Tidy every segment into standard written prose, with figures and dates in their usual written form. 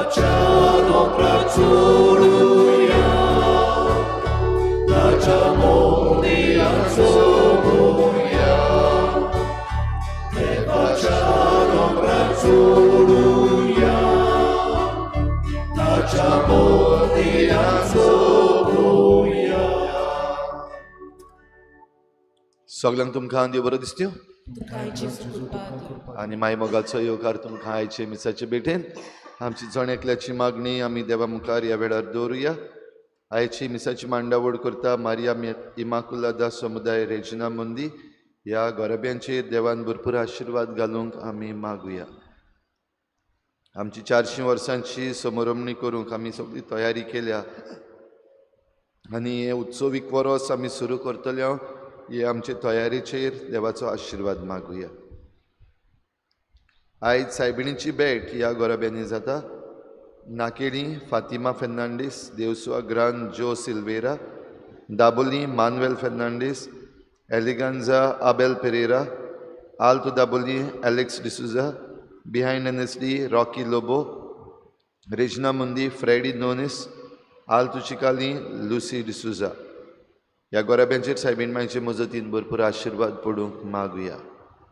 देवाच्या दोंगरार चडुया, ताच्या मोदयान सोबुया, देवाच्या दोंगरार चडुया, ताच्या मोदयान सोबुया. सगळ्यांक तुमकां देव बरो दिसत्यो आनी माय मोगाचो येवकार तुमकां आयचे मिसाचे भेटेन. आमची जण एकल्याची मागणी आमी देवा मुखार ह्या वेळार दवरुया. आयची मिसाची मांडावळ करता मारिया इमाकुलादा समुदाय रेजिना मुंदी ह्या गोरब्यांचेर देवान भरपूर आशिर्वाद घालूंक आमी मागुया. आमची 400 वर्सांची समरमणी करूंक आमी सगळी तयारी केल्या आनी हें उत्सवीक वरोस आमी सुरू करतले. हे आमचे तयारेचेर देवाचो आशिर्वाद मागुया. आयज सायबिणीची भेट ह्या गोरब्यांनी जाता. Nakeli Fatima Fernandes, Devsua Grand Joe Silveira, Dabolim Manuel Fernandes, Eleganza Abel Pereira, Alto Dabolim Alex D'Souza, behind NSD Rocky Lobo, Regina Mundi Freddy Nonis, Alto Chicalim Lucy D'Souza. ह्या गोराब्यांचेर सायबीण मायचे मजतीन भरपूर आशिर्वाद पडूंक मागुया.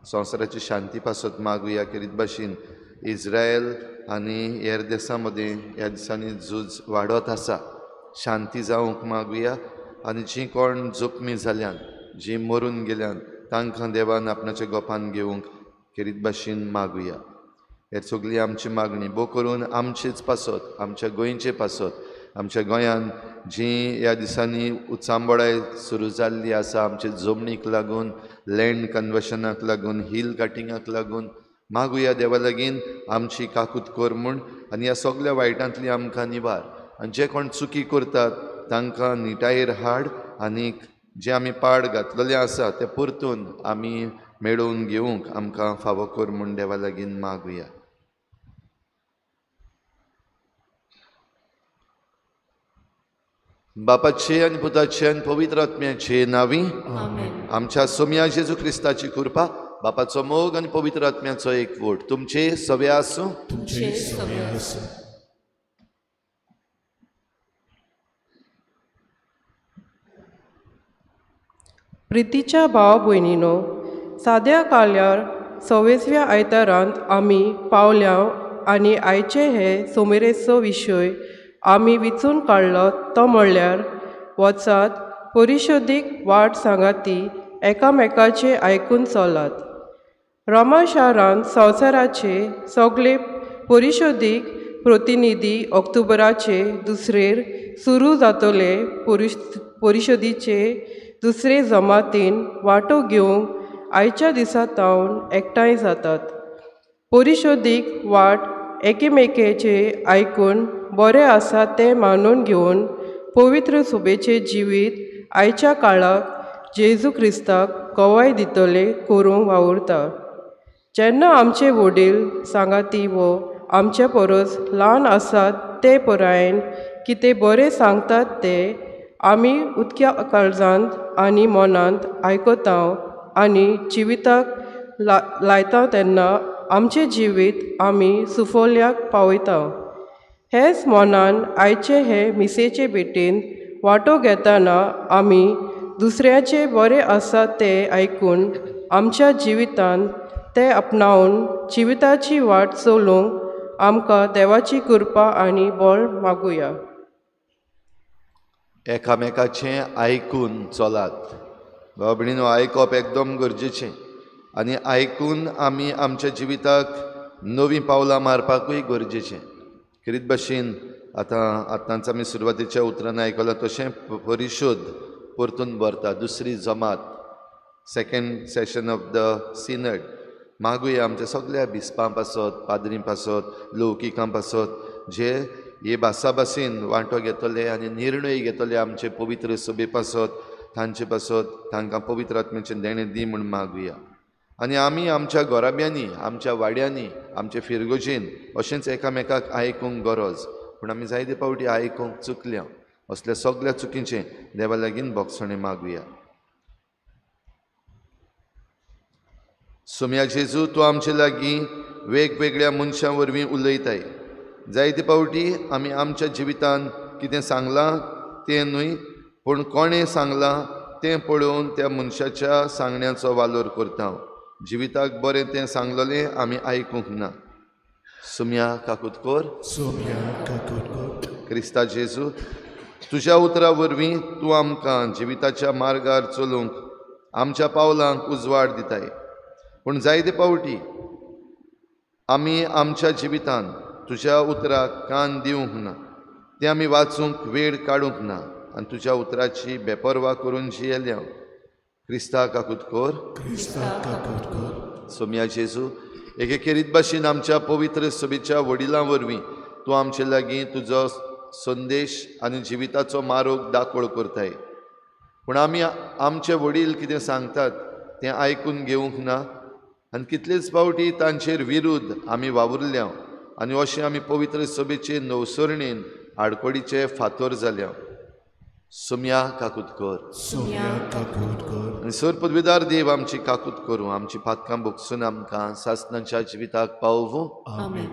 संवसाराची शांती पासत मागुया. केरीत भाशेन इस्रायल आनी हेर देसां मदें ह्या दिसांनी झूज वाडत आसा. शांती जावंक मागुया आनी जीं कोण जखमी जाल्यान, जीं मरून गेल्यान तांकां देवान आपणाच्या गोपान घेवंक केरीत भाशेन मागुया. हे सगळी आमची मागणी भोव करून आमचेच पासत, आमच्या गोंयचे पासत. आमच्या गोंयान जी ह्या दिसांनी उचांबळाय सुरू जाल्ली आसा आमचे जमनीक लागून, लँड कन्वर्शनाक लागून, हिल कटिंगाक लागून, मागुया देवा लागीं आमची काकूत कर म्हूण आनी ह्या सगल्या वायटांतली आमकां निवार. आनी जे कोण चुकी करतात तांकां निटायेर हाड आनी जे आमी पाड घातलेले आसा ते परतून आमी मेळोवन घेवंक आमकां फावो कर म्हूण देवा लागीं मागुया. बापाचे आनी पुताचे आनी पवित्र आत्म्याचे नांवी आमच्या सोम्या जेजू क्रिस्ताची कृपा, बापाचो मोग आनी पवित्र आत्म्याचो एकवट तुमचे सवे आसूं. प्रितीच्या भाव भयणीनो, साद्या काल्यार 26व्या आयतारांत आमी पावल्या आनी आयचे हे सोमेरेचो विशय आमी विचून काडलो तो म्हणल्यार वचात परिशोदीक वाट सांगाती एकामेकाचे आयकून चलात. रोमा शारांत संवसाराचे सगळे परिशोदीक प्रतिनिधी ऑक्टोबराचे दुसरेर सुरू जातले परिशोदीचे दुसरे जमातीन वांटो घेवंक आयच्या दिसा तावन एकठांय जातात. परिशोदीक वाट एकामेकाचे आयकून बरें आसा तें मानून घेवन पवित्र सुबेचें जिवीत आयच्या काळाक जेजू क्रिस्ताक गवाय दितले करूंक वावुरता. जेन्ना आमचे वडील सांगाती वो आमचे परस ल्हान आसात ते पिरायेन कितें बरें सांगतात तें आमी उदक्या काळजांत आनी मनांत आयकता आनी जिविताक लायता तेन्ना आमचें जिवीत आमी सुफोल्याक पावयता. हेच मनान आयचे हे मिसेचे भेटेन वांटो घेतना आमी दुसऱ्याचे बरें आसा तें आयकून आमच्या जिवितांत तें आपणावन जिविताची वाट चलोवंक आमकां देवाची कृपा आनी बळ मागुया. एकामेकाचें आयकून चलात. भाव भयणीनो, आयकप एकदम गरजेचें आनी आयकून आमी आमच्या जिविताक नवीं पावलां मारपाकूय गरजेचें. खेरीत भाशेन आतां आतांच आमी सुरवातेच्या उतरान आयकलां तशें परिशोद परतून भरता दुसरी जमात, second session of the synod. मागुया आमच्या सगल्या बिस्पां पासत, पाद्रीं पासत, लौकिकां पासत जे हे भासाभासेन वांटो घेतले आनी निर्णय घेतले आमचे पवित्र सभे पासत, तांचे पासत तांकां पवित्र आत्म्याचें देणें दी म्हूण मागुया. आनी आमी आमच्या घराब्यांनी, आमच्या वाड्यांनी, आमचे फिरगोजेन अशेंच एकामेकाक आयकूंक गरज. पूण आमी जायते फावटी आयकूंक चुकल्या. असल्या सगल्या चुकीचें देवा लागीं भोगसणें मागुया. सोम्या जेजू, तूं आमचे लागीं वेगवेगळ्या मनशां वरवीं उलयताय. जायते फावटी आमी आमच्या जिवितान कितें सांगलां तें न्हय, पूण कोणें सांगलां तें पळोवन त्या मनशाच्या सांगण्याचो वालोर करता. जिविताक बरें तें सांगलेलें आमी आयकूंक ना. सुम्या काकूत कर. क्रिस्ता जेजू, तुज्या उतरा वरवीं तूं आमकां जिविताच्या मार्गार चलूंक आमच्या पावलांक उजवाड दिताय. पूण जायते फावटी आमी आमच्या जिवितान तुज्या उतराक कान दिवंक ना, तें आमी वाचूंक वेळ काडूंक ना आनी तुज्या उतराची बेपर्वा करून जियेल्या. क्रिस्ता काकूत कर. सोम्या जेजू, एके रीत भाशेन आमच्या पवित्र सभेच्या वडिलां वरवीं तूं आमचे लागीं तुजो संदेश आनी जिविताचो मार्ग दाखोळ करताय. पूण आमी आमचे वडील कितें सांगतात तें आयकून घेवंक ना आनी कितलेच फावटी तांचेर विरुद्ध आमी वावुरल्या आनी अशें आमी पवित्र सभेचे नवसरणेन आडकोडीचे फातोर जाल्या. सुम्या काकूत कर. आनी सर पदवीदार देव आमची काकूत करूं, आमची पातकां भोगसून आमकां सासणाच्या जिविताक पावोवं. आमेन.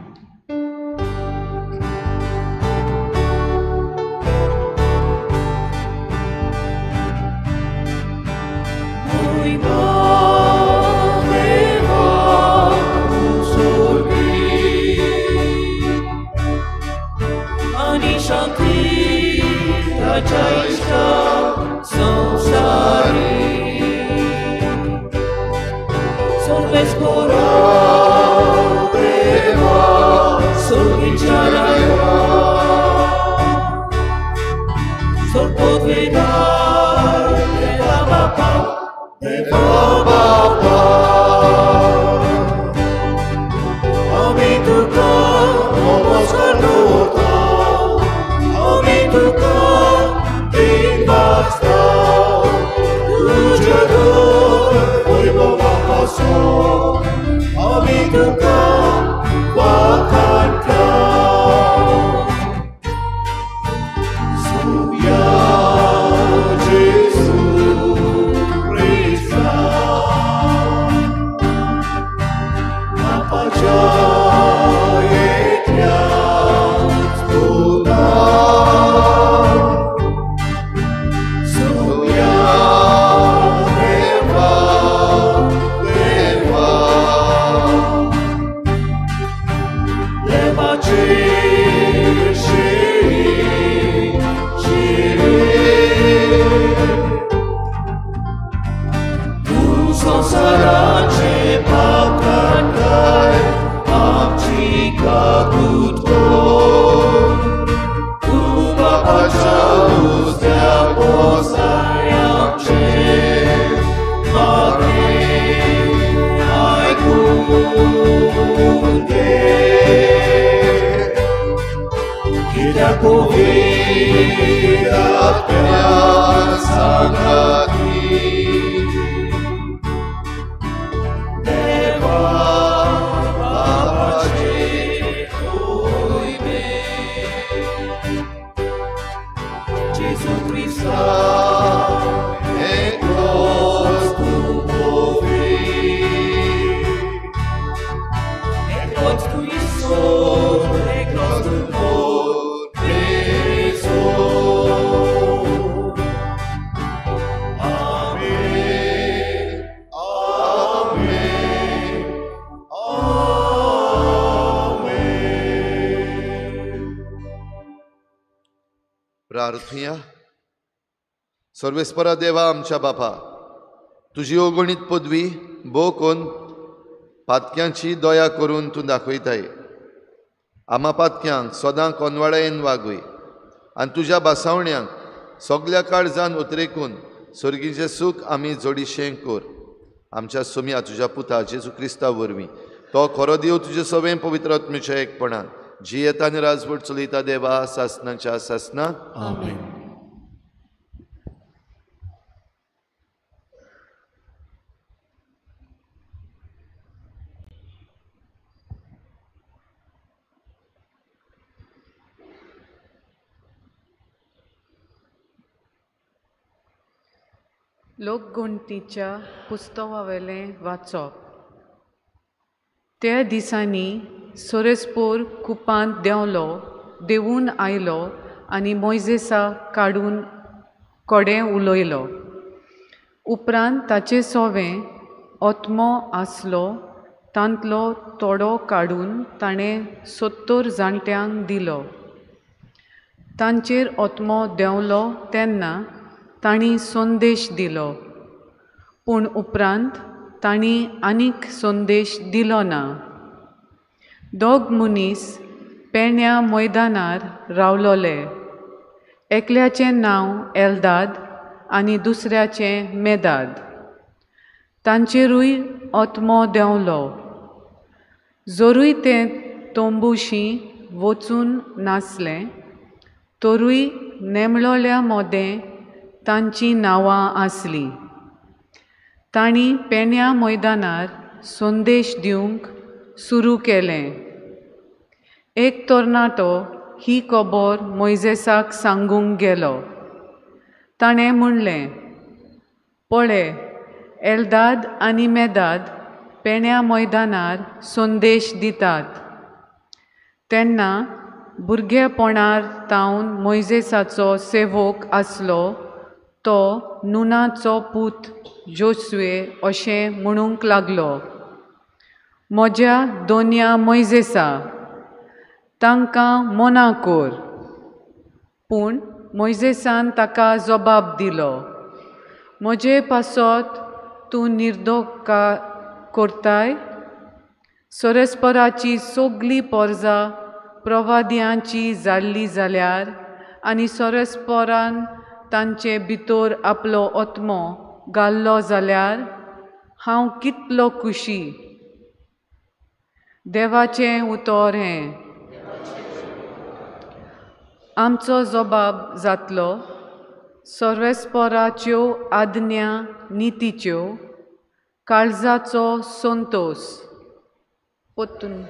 प्रार्थुया. सर्वेस्परा देवा आमच्या बापा, तुजी अगणीत पदवी भोव कोन्न पातक्यांची दया करून तूं दाखयताय. आमा पातक्यांक सदां कोनवाळायेन वागय आनी तुज्या बासावण्यांक सगल्या काळजान उतरेकून सर्गीचें सूख आमी जोडीशें कर. आमच्या सोम्या तुज्या पुता जेजू क्रिस्ता वरवीं, तो खरो देव तुजे सवें पवित्र आत्म्याच्या एकपणान जियेता आनी राजवट चलयता देवा सासनाच्या सासना. आमेन. लोकगुणतीच्या पुस्तकावेलें वाचप. त्या दिसांनी सोरेस्पोर कुपांत देंवलो, देंवून आयलो आनी मोयजेसा काडून कोडें उलयलो. उपरांत ताचे सोवें ओत्मो आसलो तांतलो तोडो काडून ताणें 70 जाणट्यांक दिलो. तांचेर ओत्मो देंवलो तेन्ना तांणी संदेश दिलो, पूण उपरांत तांणी आनीक संदेश दिलो ना. दोग मनीस पेण्या मैदानार रावलोले, एकल्याचें नांव एल्दाद आनी दुसऱ्याचें मेदाद. तांचेरूय ओत्मो देंवलो. जरूय ते तंबूशी वचून नासले तरूय नेमलोल्या मोदें तांचीं नांवां आसलीं. तांणी पेण्या मैदानार संदेश दिवंक सुरू केलें. एक तरणाटो ही खबर मोयजेसाक सांगूंक गेलो. ताणें म्हणलें, पळय, एल्दाद आनी मेदाद पेण्या मैदानार संदेश दितात. तेन्ना भुरगेपणार तावन मोयजेसाचो सेवक आसलो तो नुनाचो पूत जोशुए अशें म्हणूंक लागलो, म्हज्या दोनया मोयजेसा, तांकां मना कर. पूण मोयजेसान ताका जबाब दिलो, म्हजे पासत तूं निर्दोका करताय? सोरेस्पराची सगली पोरजा प्रवाद्यांची जाल्ली जाल्यार आनी सोरेस्परान तांचे भितर आपलो ओत्मो घाल्लो जाल्यार हांव कितलो खुशी. देवाचें उतर हें. आमचो जबाब जातलो, सर्वेस्पराच्यो आज्ञा नितीच्यो, काळजाचो संतोस. परतून.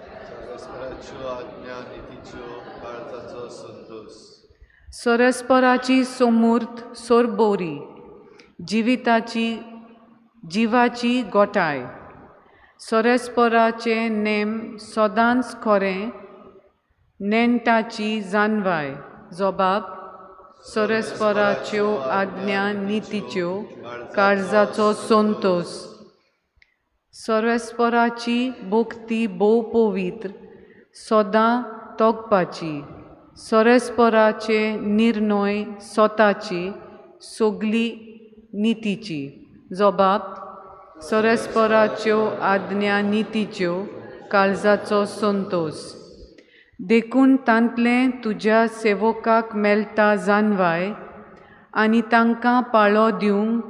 सोरेस्पराची सोमूर्त सोरबोरी, जिविताची जिवाची गोठाय. सोरेस्पराचे नेम सदांच खरें, नेणटाची जानवाय. जबाब, सोरेस्पराच्यो आज्ञा नितीच्यो, काळजाचो संतोस. सोरेस्पराची भक्ती भोव पवित्र, सदां तोगपाची. सोरेस्पराचे निर्णय स्वताची, सगली नितीची. जबाब, सोरेस्पराच्यो आज्ञा नितीच्यो, काळजाचो संतोस. देखून तांतलें तुज्या सेवकाक मेळटा जानवाय आनी तांकां पाळो दिवंक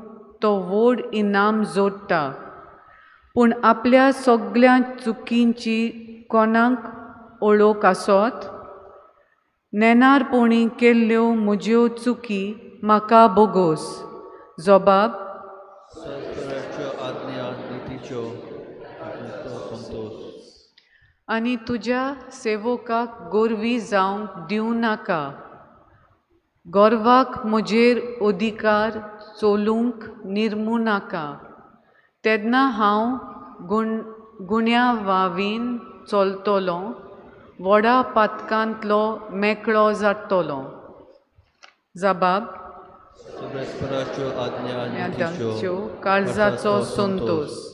तो व्हड इनाम जोडटा. पूण आपल्या सगल्या चुकींची कोणाक ओळख आसत? नेणारपणी केल्ल्यो म्हज्यो चुकी म्हाका बोगोस. जबाब, आनी तुज्या सेवकाक गोरवी जावंक दिवं नाका. गोरवाक म्हजेर अधिकार चलूंक निर्मू नाका. तेन्ना हांव गुण्या वावीन चलतलो, व्हडा पातकांतलो मेकळो जातलो. जबाब, काळजाचो संतोस.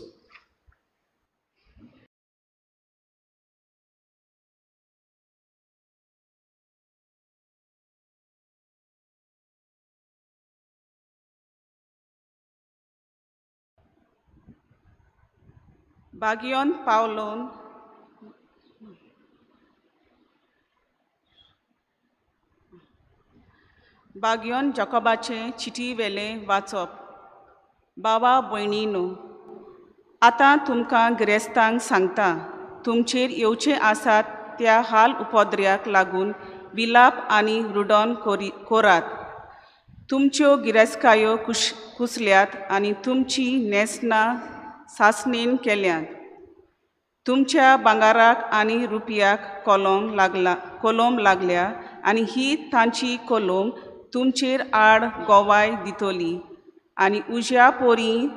बागियोन पावलोन बागियोन जॉकॉबाचें चिटी वेलें वाचप. बाबा भयणीनो, आतां तुमकां गिरेस्तांक सांगता, तुमचेर येवचें आसात त्या हाल उपद्र्याक लागून विलाप आनी रुडोन कोरात. तुमच्यो गिरेस्तकायो कुसल्यात आनी तुमची न्हेसणां सासणेन केल्यात. तुमच्या भांगाराक आनी रुपयाक कोलम लागल्या आनी ही तांची कोलम तुमचेर आड गोवाय दितली. आनी उज्या पोरी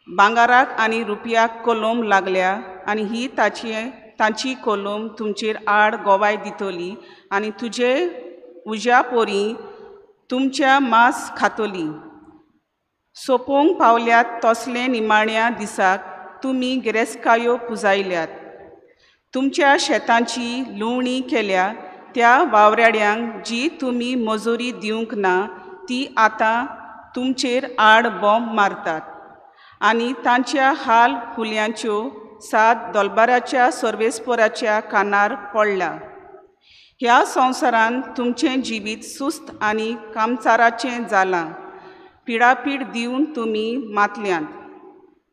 भांगाराक आनी रुपयाक कोलम लागल्या आनी ही तांची कोलम तुमचेर आड गोवाय दितली आनी तुजे उज्या पोरी तुमच्या मांस खातली. सोंपोवंक पावल्यात तसले निमाण्या दिसाक तुमी गिरेस्तकायो पुजायल्यात. तुमच्या शेतांची लुवणी केल्या त्या वावराड्यांक जी तुमी मजुरी दिवंक ना ती आतां तुमचेर आड बॉम्ब मारतात आनी तांच्या हाल हुल्यांच्यो साद दोलबाराच्या सर्वेस्पोराच्या कानार पडला. ह्या संवसारांत तुमचें जिवीत सुस्त आनी कामचाराचें जालां. पिडापीड दिवन तुमी मातल्यांत.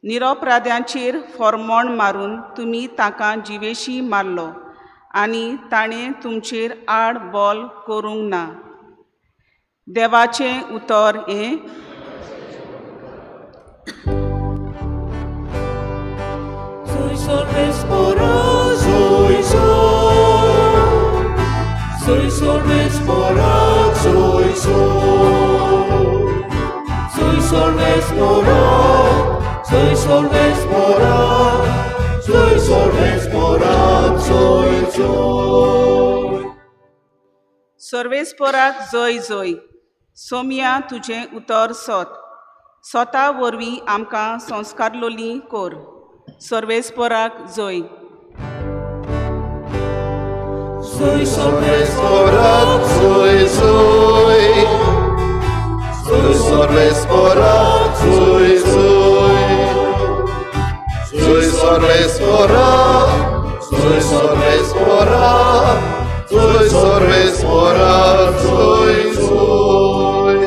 निरोपराध्यांचेर फॉर्मोण मारून तुमी ताका जिवेशी मारलो आनी ताणें तुमचेर आड बोल करूंक ना. देवाचें उतर हें. Soy sorvesporat, soy sorvesporat, soy soy. सर्वेस्पोराक जोय जोय. सोम्या तुजें उतर सोत सोता वरवीं आमकां संस्कारलोली कोर. सर्वेस्पोराक जोय. Soy sorvesporat, soy soy. Soy sorvesporat, soy soy. Soy sorvesporat, soy sorvesporat, soy sorvesporat, soy soy.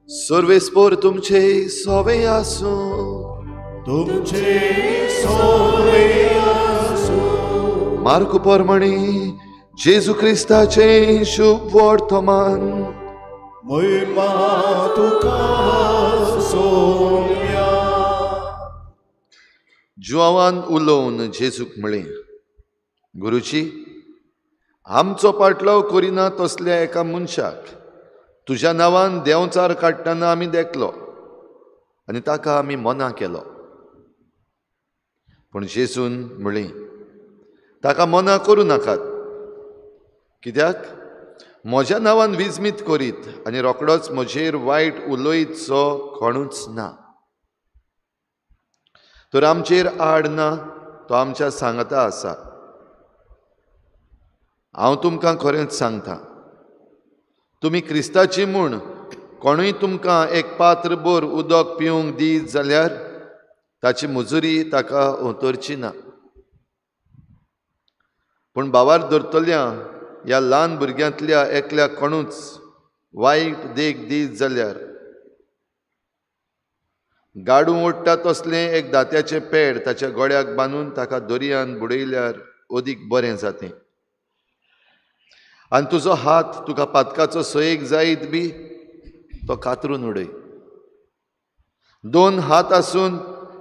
Sorvespor तुमचे सोवे आसूं, तुमचे सोवे आसूं. मार्कू परमणी जेजू क्रिस्ताचें शुभ वर्तमान. महिमा तुका सोम्या. जुआवान उलोवन जेजूक म्हळें, गुरुजी, आमचो पाटलाव करिना तसल्या एका मनशाक तुज्या नांवान देंवचार काडटना आमी देखलो आनी ताका आमी मना केलो. पूण जेजून म्हळें, ताका मना करूं नाकात, कित्याक म्हज्या नांवान विजमीत करीत आनी रोखडोच म्हजेर वायट उलयतसो कोणूच ना. तर आमचेर आड ना, तो आमच्या सांगाता आसा. हांव तुमकां खरेंच सांगता, तुमी क्रिस्ताची म्हूण कोणूय तुमकां एक पात्र भर उदक पिवंक दीत जाल्यार ताची मजुरी ताका उतरची ना. पूण भावार धरतल्या ह्या ल्हान भुरग्यांतल्या एकल्या कोणूच वायट देख दीत जाल्यार गाडू ओडटा तसलें एक दात्याचें पेड ताच्या गळ्याक बांदून ताका दर्यान बुडयल्यार अदीक बरें जातें. आनी तुजो हात तुका पातकाचो सयेक जायत बी तो कातरून उडय. दोन हात आसून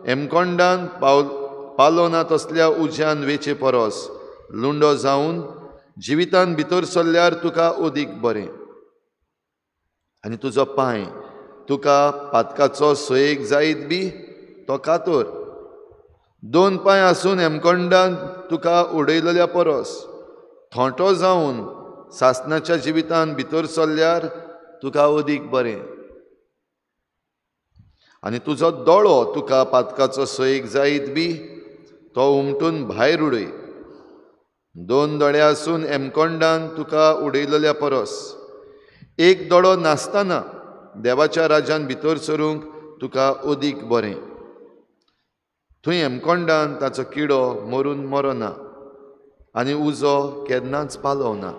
हेमकोंडान पालो ना तसल्या उज्यान वेचे परस लुंडो जावन जिवितान भितर सरल्यार तुका अदीक बरें. आनी तुजो पांय तुका पातकाचो सयेक जायत बी तो कातर. दोन पांय आसून हेमकोंडान तुका उडयलेल्या परस थोंटो जावन सासणाच्या जिवितान भितर सरल्यार तुका अदीक बरें. आनी तुजो दोळो तुका पातकाचो सयेक जायत बी तो उमटून भायर उडय. दोन दोळे आसून हेमकोंडान तुका उडयलेल्या परस एक दोळो नासतना देवाच्या राज्यान भितर सरूंक तुका अदीक बरें. थंय हेमकोंडान ताचो किडो मरून मरना आनी उजो केन्नाच पालवना.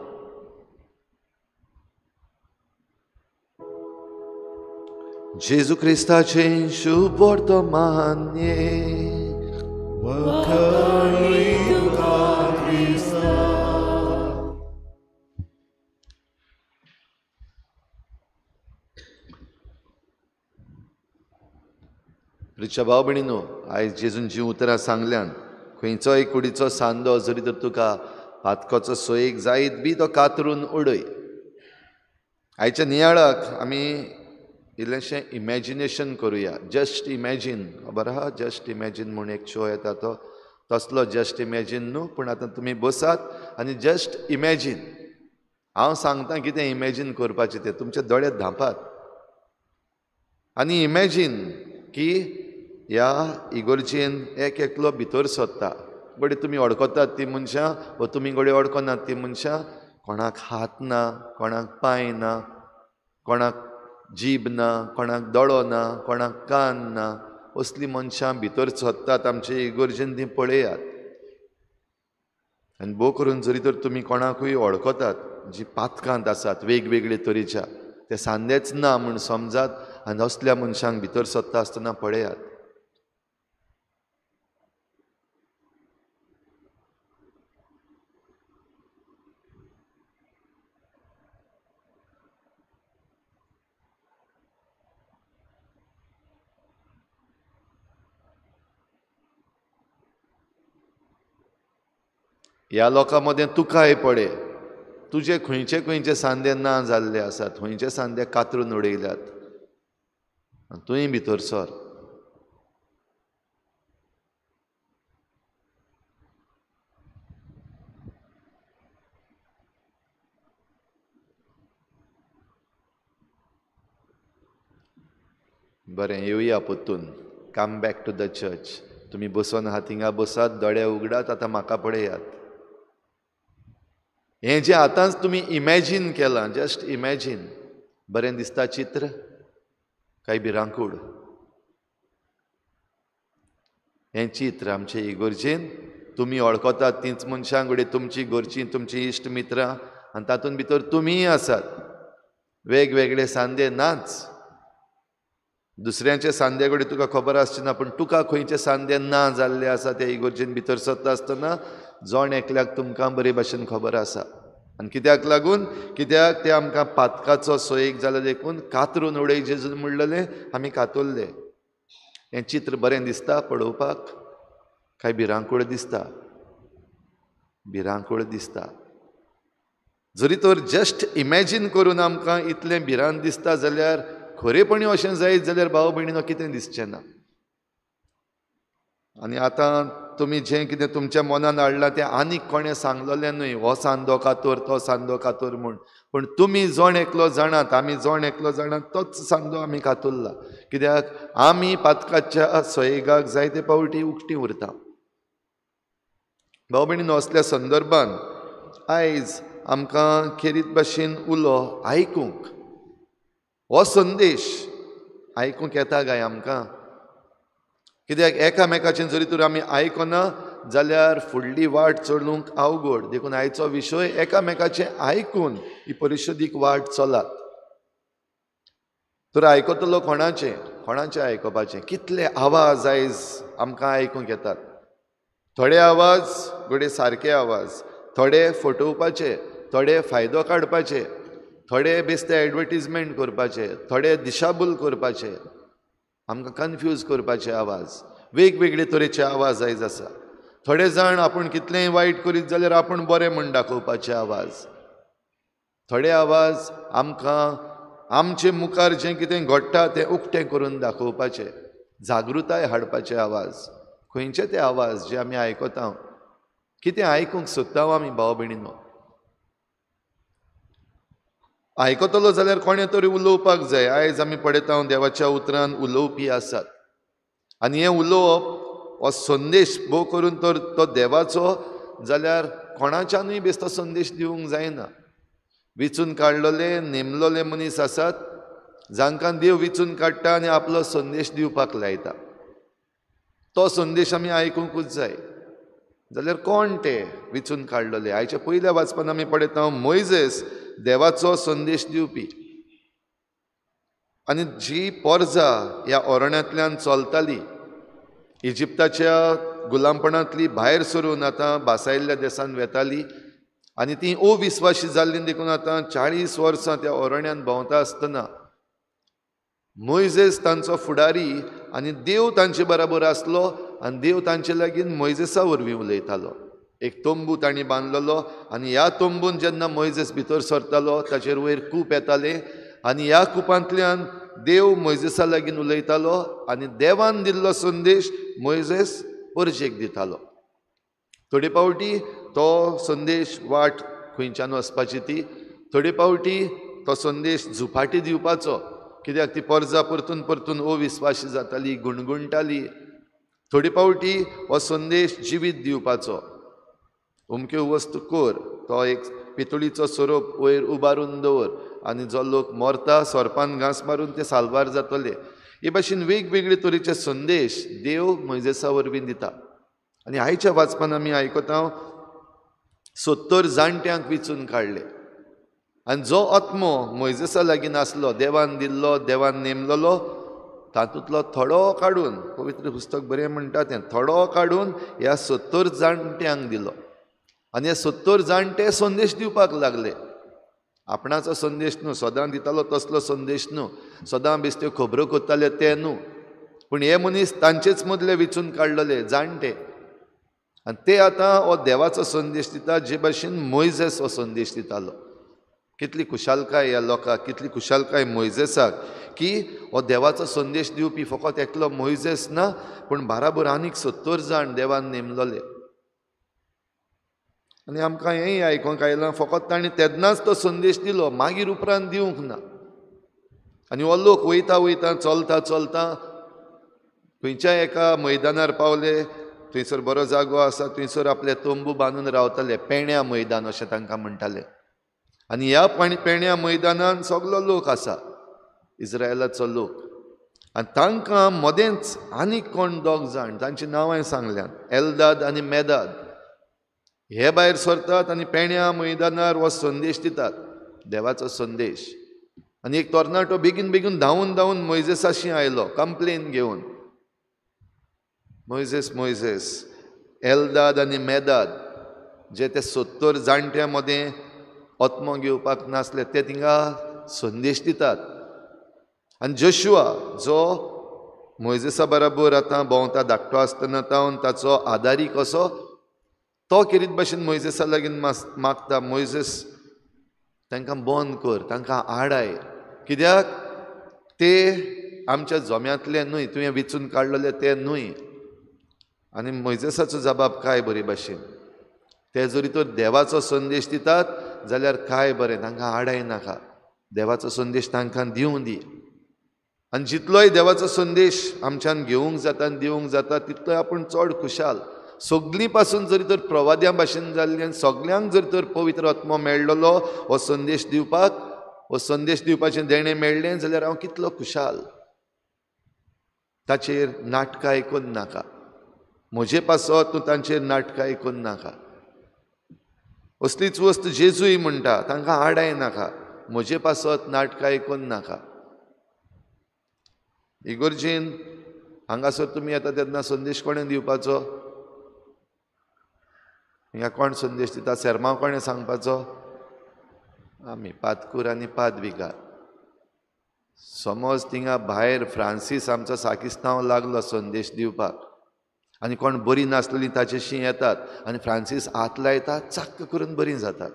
जेजू क्रिस्ताचें शुभ वर्तमान. प्रिच्या भाव भयणीनो, आयज जेजून जीं उतरां सांगल्यान खंयचोय कुडीचो सांदो जरी तर तुका पातकाचो सोयेक जायत बी तो कातरून उडय. आयच्या नियाळाक आमी इल्लेंशें इमॅजिनेशन करुया. जस्ट इमॅजीन, खबर आहा जस्ट इमॅजीन म्हूण एक शो येता, तो तसलो जस्ट इमॅजीन न्हू, पूण आतां तुमी बसात आनी जस्ट इमॅजीन. हांव सांगता कितें इमॅजीन करपाचें तें, तुमचे दोळे धांपात आनी इमॅजीन की ह्या इगोर्जेन एक एकलो भितर सोदता. घडये तुमी वळखतात ती मनशां वा तुमी घडये वळखनात ती मनशां. कोणाक हात ना, कोणाक पांय ना, कोणाक जीब ना, कोणाक दोळो ना, कोणाक कान ना, असलीं मनशां भितर सोदतात आमचे इगोर्जेन. ती पळयात आनी भोव करून जरी तर तुमी कोणाकूय वळखतात जी पातकांत आसात वेगवेगळे तरेच्या, ते सांदेच ना म्हूण समजात आनी असल्या मनशांक भितर सोदता आसतना पळयात. ह्या लोकां मदें तुकाय पळय, तुजे खंयचे खंयचे सांदे ना जाल्ले आसात, खंयचे सांदे कातरून उडयल्यात, तुंय भितर सर. बरें, येवया परतून. Come back to the church. तुमी बसोन आहा थिंगा बसात, दोळे उगडात, आतां म्हाका पळयात. हें जें आतांच तुमी इमॅजीन केलां, जस्ट इमॅजीन, बरें दिसता चित्र काय भिरांकूळ? हें चित्र आमचे इगोर्जेन तुमी वळखतात तींच मनशां, घडये तुमची घरचीं, तुमची इश्ट मित्रां, आनी तातूंत भितर तुमीय आसात. वेगवेगळे सांदे नाच, दुसऱ्यांचे सांदे घडये तुका खबर आसचे ना, पूण तुका खंयचे सांदे ना जाल्ले आसा ते इगोर्जेन भितर सरता आसतना जण एकल्याक तुमकां बरे भाशेन खबर आसा. आनी कित्याक लागून? कित्याक ते आमकां पातकाचो सोयेक जालो देखून कातरून उडय जेजून म्हणलेलें आमी कातरले. हें चित्र बरें दिसता पळोवपाक काय भिरांकूळ दिसता? भिरांकूळ दिसता. जरी तर जस्ट इमॅजीन करून आमकां इतलें भिरांत दिसता जाल्यार खरेपणी अशें जायत जाल्यार भाव भयणीनो कितें दिसचें ना. आनी आतां तुमी जें कितें तुमच्या मनान हाडलां तें आनीक कोणें सांगलेलें न्हय, हो सांदो कातोर तो सांदो कातोर म्हूण, पूण तुमी जण एकलो जाणात, आमी जण एकलो जाणात, तोच सांदो आमी कातरला. कित्याक आमी पातकाच्या सयेगाक जायते पावटी उक्ती उरता. भाव भयणीनो, असल्या संदर्भान आयज आमकां खेरीत भाशेन उलो आयकूंक, हो संदेश आयकूंक येता काय आमकां? कित्याक एकामेकाचें जरी तर आमी आयकना जाल्यार फुडली वाट चलूंक अवघड. देखून आयचो विशय एकामेकाचें आयकून ही परिशदीक वाट चलात. तर आयकतलो कोणाचें? कोणाचें आयकुपाचें? कितले आवाज आयज आमकां आयकूंक येतात. थोडे आवाज घडये सारके आवाज, थोडे फटोवपाचे, थोडे फायदो काडपाचे, थोडे बेस्ते एडवर्टीजमेंट करपाचे, थोडे दिशाभूल करपाचे, आमकां कन्फ्यूज करपाचे आवाज, वेगवेगळे तरेचे आवाज आयज आसा. थोडे जाण आपूण कितलेंय वायट करीत जाल्यार आपूण बरें म्हूण दाखोवपाचे आवाज, थोडे आवाज आमकां आमचे मुखार जें कितें घडटा तें उक्तें करून दाखोवपाचे, जागृताय हाडपाचे आवाज. खंयचे ते आवाज जे आमी आयकता? कितें आयकूंक सोदता आमी भाव भयणीनो? आयकतलो जाल्यार कोणें तरी उलोवपाक जाय. आयज आमी पळयता देवाच्या उतरान उलोवपी आसात आनी हें उलोवप हो संदेश भोव करून तर तो देवाचो जाल्यार कोणाच्यानूय बेस्तो संदेश दिवंक जायना. विचून काडलेले नेमलोले मनीस आसात जांकां देव विचून काडटा आनी आपलो संदेश दिवपाक लायता. तो संदेश आमी आयकुंकूच जाय. जाल्यार कोण ते विचून काडलेले? आयच्या पयल्या वाचपान आमी पळयता मोयजेस देवाचो संदेश दिवपी. आनी जी पोरजा ह्या अरण्यांतल्यान चलताली, इजिप्ताच्या गुलामपणांतली भायर सरून आतां बासायल्ल्या देशान वेताली आनी ती अविस्वाशी जाल्ली देखून आतां 40 वर्सां त्या अरण्यांत भोंवता आसतना मोयजेस तांचो फुडारी आनी देव तांचे बराबर आसलो आनी देव तांचे लागीं मोयजेसा वरवीं उलयतालो. एक तंबू तांणी बांदलेलो आनी ह्या तंबून जेन्ना मोयजेस भितर सरतालो ताचेर वयर कूप येतालें आनी ह्या कुपांतल्यान देव मोयजेसा लागीं उलयतालो आनी देवान दिल्लो संदेश मोयजेस परजेक दितालो. थोडे फावटी तो संदेश वाट खंयच्यान वचपाची ती, थोडे फावटी तो संदेश झुपाटी दिवपाचो, कित्याक ती परजा परतून परतून अविस्वाशी जाताली, गुणगुणटाली. थोडे फावटी हो संदेश जिवीत दिवपाचो, अमक्यो वस्तू कर, तो एक पितुळीचो सोरोप वयर उबारून दवर आनी जो लोक मरता सोरपान घांस मारून ते साल्वार जातले. हे भाशेन वेगवेगळे तरेचे संदेश देव मोयजेसा वरवीं दिता. आनी आयच्या वाचपान आमी आयकता 70 जाणट्यांक विचून काडले आनी जो आत्मो मोयजेसा लागीं नासलो, देवान दिल्लो, देवान नेमलेलो, तातूंतलो थोडो काडून, पवित्र पुस्तक बरें म्हणटा तें, थोडो काडून ह्या 70 जाणट्यांक दिलो. आनी हे 70 जाणटे संदेश दिवपाक लागले. आपणाचो संदेश न्हू, सदां दितालो तसलो संदेश न्हू, सदां बेस्त्यो खबरो करताले ते न्हू, पूण हे मनीस तांचेच मदले विचून काडलेले जाणटे आनी ते आतां हो देवाचो संदेश दिता जे भाशेन मोयजेस हो संदेश दितालो. कितली खुशालकाय ह्या लोकांक, कितली खुशालकाय मोयजेसाक की हो देवाचो संदेश दिवपी फकत एकलो मोयजेस ना, पूण बाराबर आनीक 70 जाण देवान नेमलेले. आनी आमकां हेंय आयकूंक आयलां, फकत तांणी तेन्नाच तो संदेश दिलो, मागीर उपरांत दिवंक ना. आनी हो लोक वयता वयता चलता चलता खंयच्याय एका मैदानार पावले, थंयसर बरो जागो आसा, थंयसर आपले तंबू बांदून रावताले, पेण्या मैदान अशें तांकां म्हणटाले. आनी ह्या पेण्या मैदानान सगलो लोक आसा, इस्रायलाचो लोक. आनी तांकां मदेंच आनीक कोण दोग जाण, तांची नांवांय सांगल्यात, एल्दाद आनी मेदाद, हे भायर सरतात आनी पेण्या मैदानार हो संदेश दितात, देवाचो संदेश. आनी एक तरणाटो बेगीन बेगीन धांवून धांवून मोयजेसाशी आयलो कंप्लेन घेवन, मोयजेस मोयजेस, एल्दाद आनी मेदाद जे ते 70 जाणट्यां मदें आत्मो घेवपाक नासले ते थिंगा संदेश दितात. आनी जोशुआ जो मोयजेसा बराबर आतां भोंवता, धाकटो आसतना तावन ताचो आदारी कसो, तो खेरीत भाशेन मोयजेसा लागीं मागता, मोयजेस तांकां बंद कर, तांकां आडाय, कित्याक ते आमच्या जोम्यांतले न्हय, तुवें विचून काडलेले ते न्हय. आनी मोयजेसाचो जबाब काय बरे भाशेन, ते जरी तर देवाचो संदेश दितात जाल्यार काय बरें, तांकां आडाय नाका, देवाचो संदेश तांकां दिवं दी. आनी जितलोय देवाचो संदेश आमच्यान घेवंक जाता आनी दिवंक जाता तितलोय आपूण चड खुशाल. सगळीं पासून जरी तर प्रवाद्यां भाशेन जाल्ली आनी सगल्यांक जरी तर पवित्र आत्मो मेळ्ळो हो संदेश दिवपाक, हो संदेश दिवपाचें देणें मेळ्ळें जाल्यार हांव कितलो खुशाल. ताचेर नाटकां आयकून नाका, म्हजे पासत तूं तांचेर नाटकां आयकून नाका. असलीच वस्त जेजूय म्हणटा, तांकां आडाय नाका, म्हजे पासत नाटकां आयकून नाका. इगोर्जेन हांगासर तुमी येता तेन्ना संदेश कोणें दिवपाचो, हिंगा कोण संदेश दिता, सेर्मांव कोणें सांगपाचो, आमी पादकूर आनी पादविगार. समज थिंगा भायर फ्रांसीस आमचो साकिस्तांव लागलो संदेश दिवपाक आनी कोण बरी नासलेली ताचेशी येतात आनी फ्रांसीस हात लायता, चाक्क करून बरी जातात.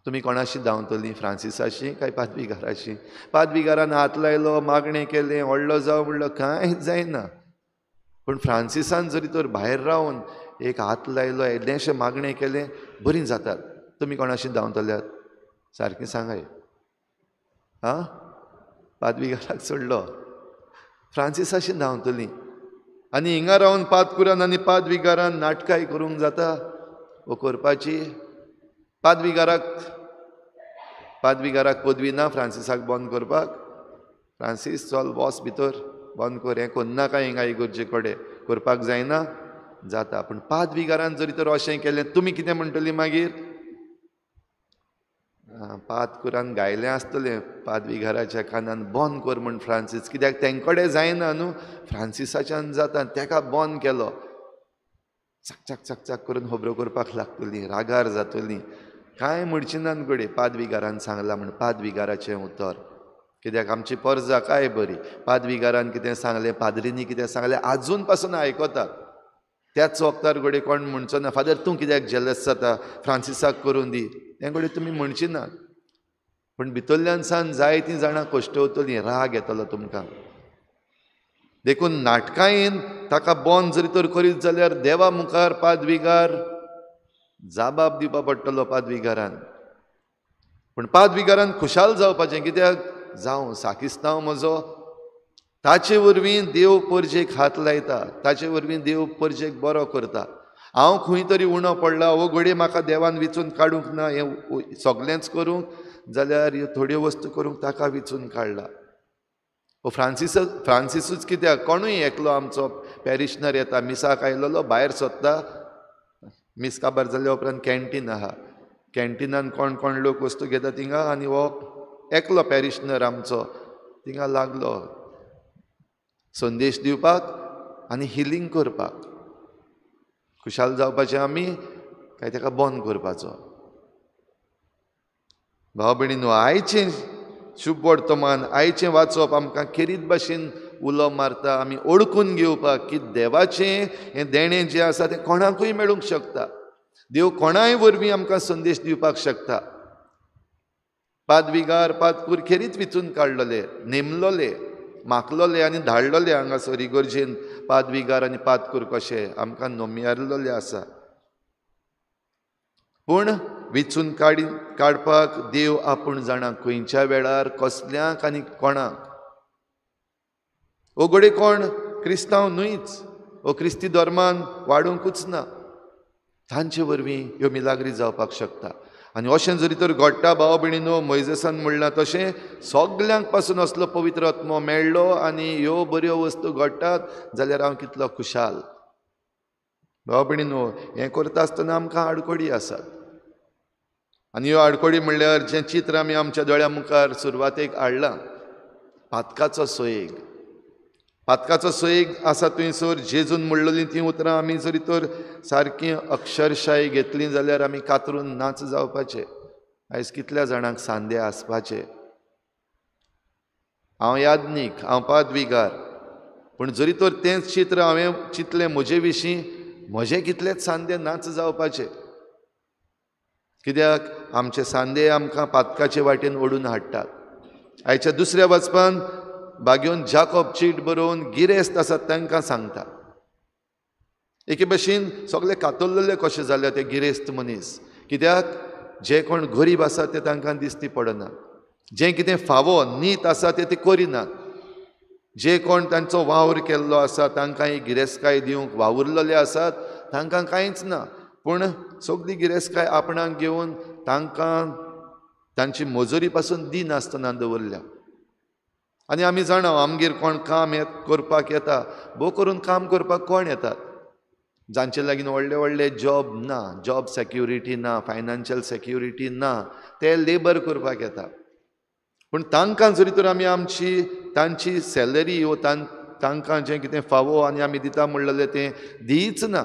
तुमी कोणाशी धांवतली, फ्रांसिसाशी काय पादविगाराशी? पादविगारान हात लायलो, मागणें केलें, व्हडलो जावं म्हणलो, कांय जायना. पूण फ्रांसिसान जरी तर भायर रावन एक हात लायलो, येदेशें मागणें केलें, बरीं जातात. तुमी कोणाशी धांवतल्यात? सारकें सांगाय. आं, पादविगाराक सोडलो, फ्रांसिसाशी धांवतली. आनी हिंगा रावन पादकुरान आनी पादविगारान नाटकांय करूंक जाता वो करपाची. पादविगाराक पादविगाराक पदवी ना फ्रांसिसाक बंद करपाक, फ्रांसीस चल वोस भितर बंद कर, हें कोन्नाका हिंगा इगोर्जे कडेन करपाक जायना, जाता. पूण पादविगारान जरी तर अशें केलें, तुमी कितें म्हणटली मागीर? पादकुरान गायलें आसतलें पादविगाराच्या कानान, बंद कर म्हण फ्रांसीस, कित्याक तेंकडे जायना न्हू, फ्रांसिसाच्यान जाता, तेका बंद केलो, चक चक चक चक करून खबरो करपाक लागतली, रागार जातली, कांय म्हणची ना घडये पादविगारान सांगलां म्हण. पादविगाराचें उतर, कित्याक आमची परजा काय बरी, पादविगारान कितें सांगलें, पाद्रींनी कितें सांगलें आजून पासून आयकतात. त्याच वखदार घडये कोण म्हणचो ना, फादर तूं कित्याक जेलस जाता, फ्रांसिसाक करून दी, तें घडये तुमी म्हणची ना. पूण भितरल्यान सान जायतीं जाणां कश्टवतलीं, राग येतलो तुमकां. देखून नाटकायेन ताका बंद जरी तर करीत जाल्यार देवा मुखार पादविगार जाबाब दिवपा पडटलो पादविगारान. पूण पादविगारान खुशाल जावपाचें, कित्याक जावं साकिस्तांव म्हजो, ताचे वरवीं देव परजेक हात लायता, ताचे वरवीं देव परजेक बरो करता. हांव खंय तरी उणो पडला, हो घडये म्हाका देवान विचून काडूंक ना हें सगळेंच करूंक, जाल्यार ह्यो थोड्यो वस्तू करूंक ताका विचून काडला. हो फ्रांसिसूच कित्याक, कोणूय एकलो आमचो पॅरिशनर येता, मिसाक आयलेलो भायर सोदता, मीस काबार जाल्या उपरांत कॅन्टीन आहा, कॅन्टिनान कोण कोण लोक वस्तू घेता थिंगा, आनी हो एकलो पॅरिशनर आमचो थिंगा लागलो संदेश दिवपाक आनी हिलींग करपाक. खुशाल जावपाचें आमी काय ताका बंद करपाचो? भाव भयणीनो, आयचें शुभ वर्तमान, आयचें वाचप आमकां खेरीत भाशेन उलो मारता आमी ओळखून घेवपाक की देवाचें हें देणें जें आसा तें कोणाकूय मेळूंक शकता. देव कोणाय वरवीं आमकां संदेश दिवपाक शकता. पादविगार पादकूर खेरीत विचून काडलेले, नेमलोले, मागलोले आनी धाडलोले हांगासर इगर्जेन पादविगार आनी पादकूर कशे आमकां नोमियारलोले आसा. पूण विचून काडपाक देव आपूण जाणा खंयच्या वेळार कसल्यांक आनी कोणाक. ओ घडये कोण क्रिस्तांव न्हूच, ओ क्रिस्ती धर्मान वाडूंकूच ना, तांचे वरवीं ह्यो मिलाग्री जावपाक शकता. आनी अशें जरी तर घडटा भाव भयणीनो, मोयजेसान म्हणलां तशें सगल्यांक पासून असलो पवित्र आत्मो मेळ्ळो आनी ह्यो बऱ्यो वस्तू घडटात जाल्यार हांव कितलो खुशाल. भाव भयणीनो, हें करता आसतना आमकां आडखळी आसात. आनी ह्यो आडखळी म्हणल्यार जें चित्र आमी आमच्या दोळ्या मुखार सुरवातेक हाडलां, पातकाचो सोयेग. पातकाचो सोयेग आसा थंयसर जेजून म्हणलेलीं तीं उतरां आमी जरी तर सारकीं अक्षरशाय घेतलीं जाल्यार आमी कातरून नाच जावपाचे. आयज कितल्या जाणांक सांदे आसपाचे. हांव यादनीक, हांव पादविगार, पूण जरी तर तेंच चित्र हांवें चिंतलें म्हजे विशीं, म्हजे कितलेच सांदे नाच जावपाचे. कित्याक आमचे सांदे आमकां पातकाचे वाटेन ओडून हाडटात. आयच्या दुसऱ्या वाचपान बागेवन जाकोब चीट बरोवन गिरेस्त आसात तांकां सांगता. एके भशेन सगळे कातरलेले कशे जाल्या ते गिरेस्त मनीस, कित्याक जे कोण गरीब आसा ते तांकां दिसती पडना, जें कितें फावो नीत आसा तें ते करिनात, जे कोण तांचो वावर केल्लो आसा तांकां ही गिरेस्तकाय दिवंक वावुरलेले आसात तांकां कांयच ना, पूण सगळी गिरेस्तकाय आपणाक घेवन तांकां तांची मजुरी पासून दिनासतना दवरल्या. आनी आमी जाणा आमगेर कोण काम करपाक येता, भोव करून काम करपाक कोण येतात, जांचे लागीं व्हडले व्हडले जॉब ना, जॉब सेक्युरिटी ना, फायनान्शियल सेक्युरिटी ना, ते लेबर करपाक येता. पूण तांकां जरी तर आमी आमची तांची सॅलरी वो तांकां जें कितें फावो आनी आमी दिता म्हणलेलें तें दीच ना,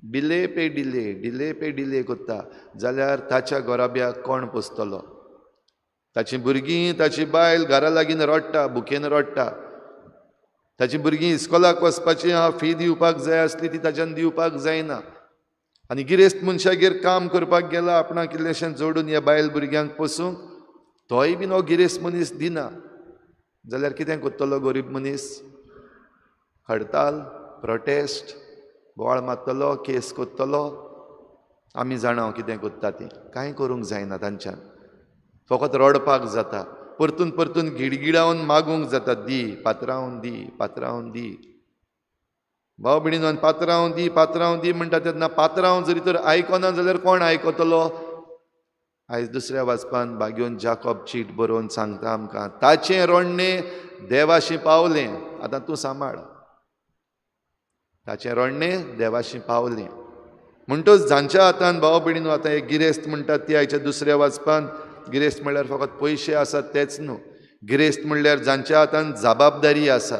delay pay delay, delay pay delay करता जाल्यार ताच्या घराब्याक कोण पोसतलो? ताची भुरगीं, ताची बायल घरा लागीं रडटा, भुकेन रडटा. ताची भुरगीं इस्कोलाक वचपाची आहा, फी दिवपाक जाय आसली ती ताच्यान दिवपाक जायना. आनी गिरेस्त मनशागेर काम करपाक गेला आपणाक इल्लेशें जोडून ह्या बायल भुरग्यांक पोसूंक, तोय बीन हो गिरेस्त मनीस दिना जाल्यार कितें करतलो गरीब मनीस? हडताल, प्रोटेस्ट, बोवाळ मारतलो, केस करतलो. आमी जाणा कितें करता ती, कांय करूंक जायना तांच्यान, फकत रडपाक जाता, परतून परतून गिडगिडावन मागूंक जाता, दी पात्रांव, दी पात्रांव, दी. भाव भयणीनो, पात्रांव दी, पात्रांव दी म्हणटा तेन्ना पात्रांव जरी तर आयकना जाल्यार कोण आयकतलो? आयज दुसऱ्या वाचपान बागेवन जाकोब चीट बरोवन सांगता आमकां, ताचें रडणें देवाशी पावलें, आतां तूं सांबाळ. ताचें रडणें देवाशी पावलें म्हणटच जांच्या हातान भाव भयणीनो आतां हे गिरेस्त म्हणटात ती आयच्या दुसऱ्या वाचपान, गिरेस्त म्हणल्यार फकत पयशे आसात तेच न्हू, गिरेस्त म्हणल्यार जांच्या हातान जबाबदारी आसा,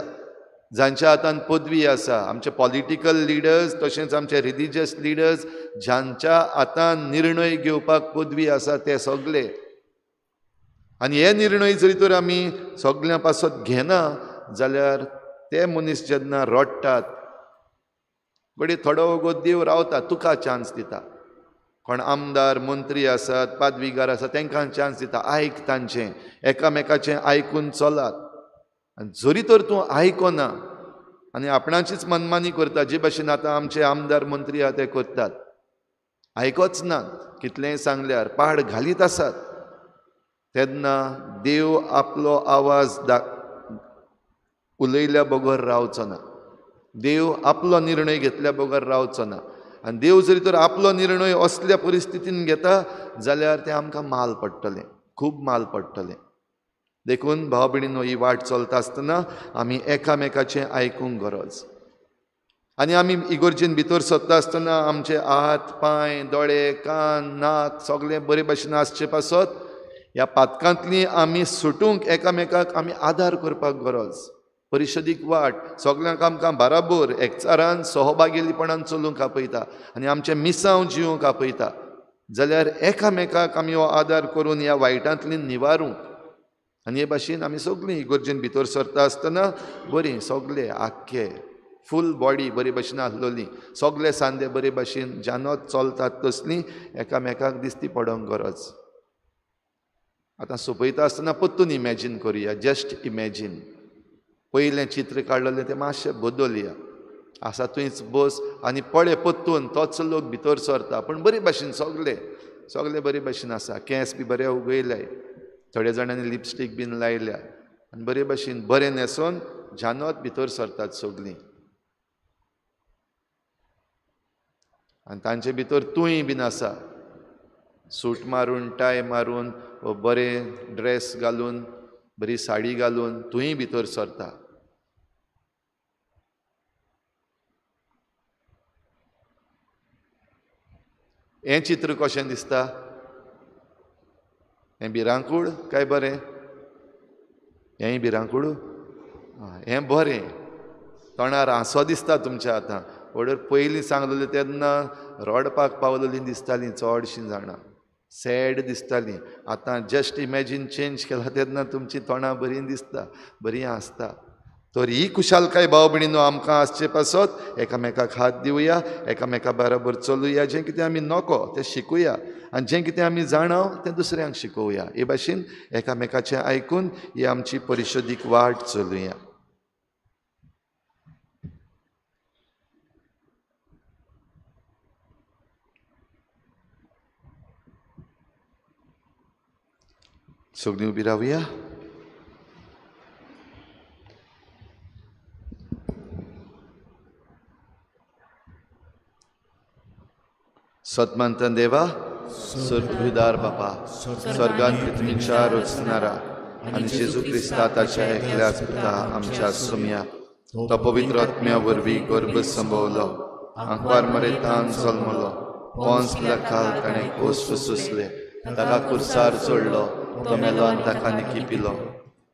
जांच्या हातान पदवी आसा, आमचे पॉलिटिकल लिडर्स तशेंच आमचे रिलिजियस लिडर्स जांच्या हातान निर्णय घेवपाक पदवी आसा ते सगळे. आनी हे निर्णय जरी तर आमी सगळ्यां पासत घेना जाल्यार ते मनीस जेन्ना रडटात, घडये थोडो वगत देव रावता, तुका चान्स दिता. कोण आमदार मंत्री आसात, पादविगार आसात, तांकां चान्स दिता, आयक तांचें, एकामेकाचें आयकून चलात. आनी जरी तर तूं आयकना आनी आपणाचीच मनमानी करता, जे भाशेन आतां आमचे आमदार मंत्री आहा ते करतात, आयकोच नात, कितलेंय सांगल्यार पाड घालीत आसात, तेन्ना देव आपलो आवाज उलयल्या बगर रावचो ना, देव आपलो निर्णय घेतल्या बगर रावचो ना. आनी देव जरी तर आपलो निर्णय असल्या परिस्थितीन घेता जाल्यार तें आमकां माल पडटलें, खूब माल पडटलें. देखून भाव भयणीनो, ही वाट चलता आसतना आमी एकामेकाचें आयकूंक गरज. आनी आमी इगोर्जेन भितर सरता आसतना आमचे हात पांय दोळे कान नाक सगळें बरे भाशेन आसचे पासत ह्या पातकांतली आमी सुटूंक एकामेकाक आमी आदार करपाक गरज. परिशदीक वाट सगल्यांक आमकां बाराबोर एकचारान सहभागीपणान चलूंक आपयता आनी आमचें मिसांव जिवंक आपयता. जाल्यार एकामेकाक आमी हो आदार करून ह्या वायटांतली निवारूंक. आनी हे भाशेन आमी सगळीं इगोर्जेन भितर सरता आसतना बरीं सगळे आख्खे फूल बॉडी बरे भाशेन आसलोली, सगळे सांदे बरे भाशेन जानत चलतात तसलीं एकामेकाक दिसती पडोंक गरज. आतां सोंपयता आसतना परतून इमॅजीन करुया, जस्ट इमॅजीन. पयलें चित्र काडलेलें तें मातशें बदलया. आसा थंयच बस आनी पळय परतून तोच लोक भितर सरता, पूण बरे भाशेन सगळे सगळे बरे भाशेन आसा, केंस बी बरे उगयले, थोड्या जाणांनी लिपस्टीक बीन लायल्या आनी बरे भाशेन बरें न्हेसोन जानत भितर सरतात सगळीं. आनी तांचे भितर तूंय बीन आसा, सूट मारून टाय मारून बरें ड्रेस घालून बरी साडी घालून तूंय भितर सरता. हें चित्र कशें दिसता? हें भिरांकूळ काय बरें? हेंय भिरांकूळ, हें बरें. तोंडार हांसो दिसता तुमच्या आतां. ऑर्डर पयलीं सांगलेलें तेन्ना रडपाक पावलेलीं दिसतालीं चडशीं जाणां, सॅड दिसतालीं. आतां जस्ट इमॅजीन चेंज केला तेन्ना तुमची तोंडां बरीं दिसता, बरीं हांसता. तर ही खुशालकाय भाव भयणीनो आमकां आसचे पासत एकामेकाक हात दिवया, एकामेका बराबर चलुया. जें कितें आमी नको तें शिकूया आनी जें कितें आमी जाणाव तें दुसऱ्यांक शिकोवया. हे भाशेन एकामेकाचें आयकून ही आमची परिशदीक वाट चलुया. सगळीं उबी रावया. सतमंतन देवा, सर्वदार बापा, स्वर्गान पृथ्वीच्या रचणारा आनी जेजू क्रिस्ता ताच्या एकल्याच पुता आमच्या सुम्या, तो पवित्र आत्म्या वरवीं गर्भ संभवलो, आंकवार मरेतान जल्मलो, पोन्स पिलाकाल ताणें कोश्ट सोंसले, ताका कुर्सार चडलो, तो मेलो आनी ताका निकिपिलो,